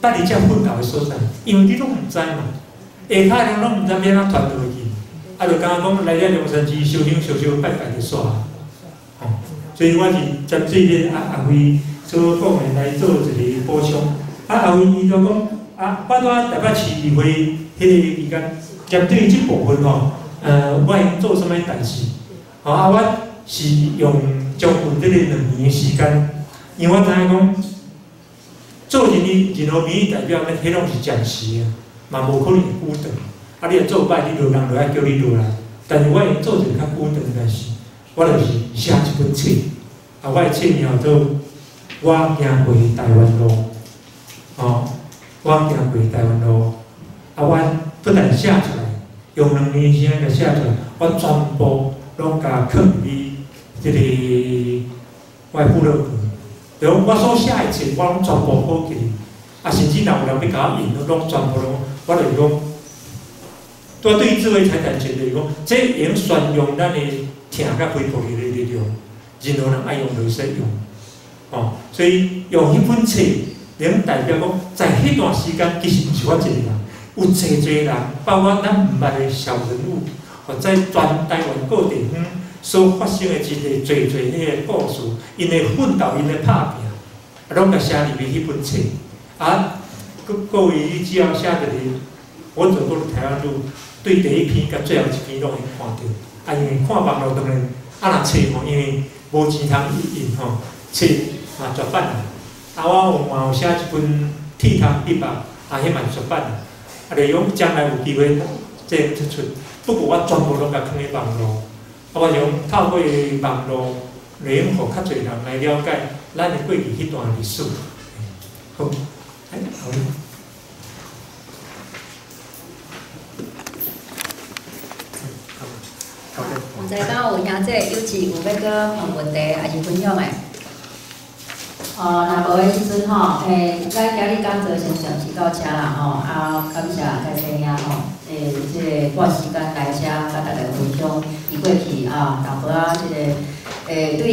蹛佇遮奮鬥的所在，因為你攏毋知嘛，下跤人攏毋知欲按怎傳落去，啊，就敢若讲來遮龍山寺燒香燒燒拜拜就煞，吼。所以我是針對這個阿輝所講的來做一個補充。啊，阿輝伊就講，啊，我佇台北市議會彼個期間，針對這部分吼，我會做啥物代誌？吼，啊，我是用將近這個2年的時間，因為我知影講，做任何民意代表，彼攏是暫時的，嘛無可能會久長。啊，你若做歹，你就人就愛叫你落來。但是我會做一個較久長的代誌，我就是寫一本冊，啊，我的冊名叫做《我行過台灣路》，哦，我行過台灣路，啊，我不但寫出來，用2年時間共寫出來，我全部攏共囥佇這個我的部落格，就講我所寫的冊，我攏全部好記，啊，甚至若有人欲共我印，攏全部攏，我就是講，我對智慧財產權就是講，這會用宣揚咱的疼佮恢復的力量，任何人愛用就會使用，哦，所以用彼本冊，能代表講，在彼段時間其實毋是我一個人，有濟濟人，包括咱毋捌的小人物，哦，在全台灣各地方所發生的一個濟濟彼個故事，𪜶的奮鬥，𪜶的拍拚，啊，攏共寫入去彼本冊。啊，各位，你只要寫一個，我走過的台灣路，對第一篇佮最後一篇攏會看著。啊，因為看網路當然，啊若冊吼，因為無錢通印吼，冊嘛絕版啦。啊，我有嘛有寫一本鐵通筆吧，啊，彼嘛是絕版啦。啊，就講將來有機會，這出出。不過我全部攏共囥佇網路，啊，我想透過網路，來用予較濟人來了解咱的過去彼段歷史。好，哎，好。毋知敢有兄弟有志有欲閣問問題，抑是分享的？哦，若無的時陣吼，咱今日講座先暫時到遮啦吼，啊，感謝蓋世兄吼，這個撥時間來遮佮大家分享伊過去啊，淡薄仔這個，對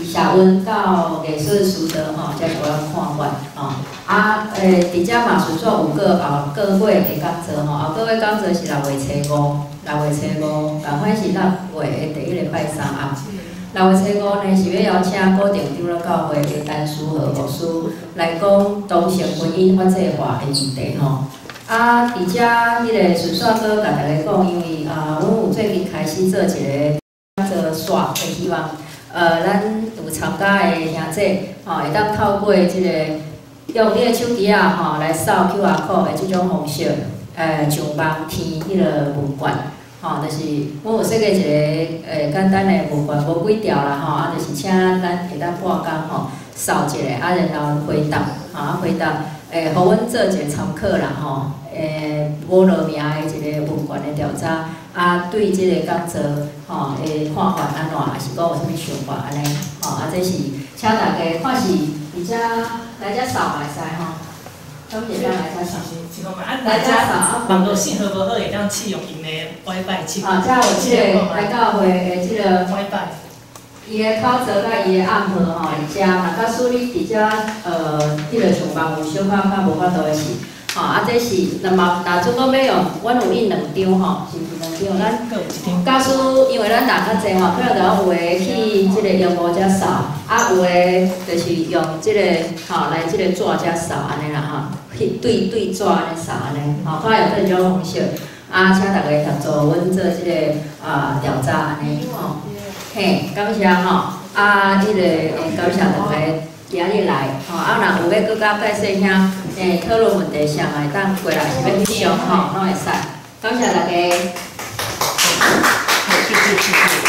社運到藝術書道吼，這一寡看法吼。啊，佇遮嘛順續有閣後個月的講座吼，後個月講座是6月初5，6月初5，仝款是6月的第一個拜三暗。6月初5呢，是欲邀請古定長老教會的陳書和牧師來講同性婚姻法制化的議題吼。啊，佇遮彼個順續閣共大家講，因為啊，阮有最近開始做一個做煞，希望咱有參加的兄弟吼，會當透過這個用你的手機仔吼來掃 QR code 的這種方式，上網填彼個問卷。吼，就是阮有設計一個簡單的問卷，無幾條啦吼，啊，就是請咱會當半工吼掃一下，啊，然後回答，吼，啊回答，予阮做一個參考啦吼，無落名的一個問卷的調查，啊，對這個講座吼的看法按怎，抑是講有啥物想法按呢，吼，啊，這是請大家看是佇遮來遮掃嘛會使吼。來遮掃，網路信號無好，會當試用𪜶的 WiFi 試。啊，遮有這個來教會的這個 WiFi，伊的口座佮伊的暗號吼，佇遮。若假使你佇遮彼個上網有小可較無法度的是，吼，啊，這是若嘛，若準講欲用，阮有印兩張吼，是毋是兩張？咱假使因為咱人較濟吼，可能就有的去這個螢幕遮掃，啊，有的就是用這個吼來這個紙遮掃按呢啦吼。去對對紙按呢掃按呢，吼，看用這種方式，啊，請大家協助阮做這個啊調查按呢，吼，嘿，感謝吼，啊，彼個感謝大家今日來，吼，啊，若有欲閣佮蓋世兄討論問題啥，會當過來是欲翕相吼，攏會使，感謝大家。好，謝謝謝謝。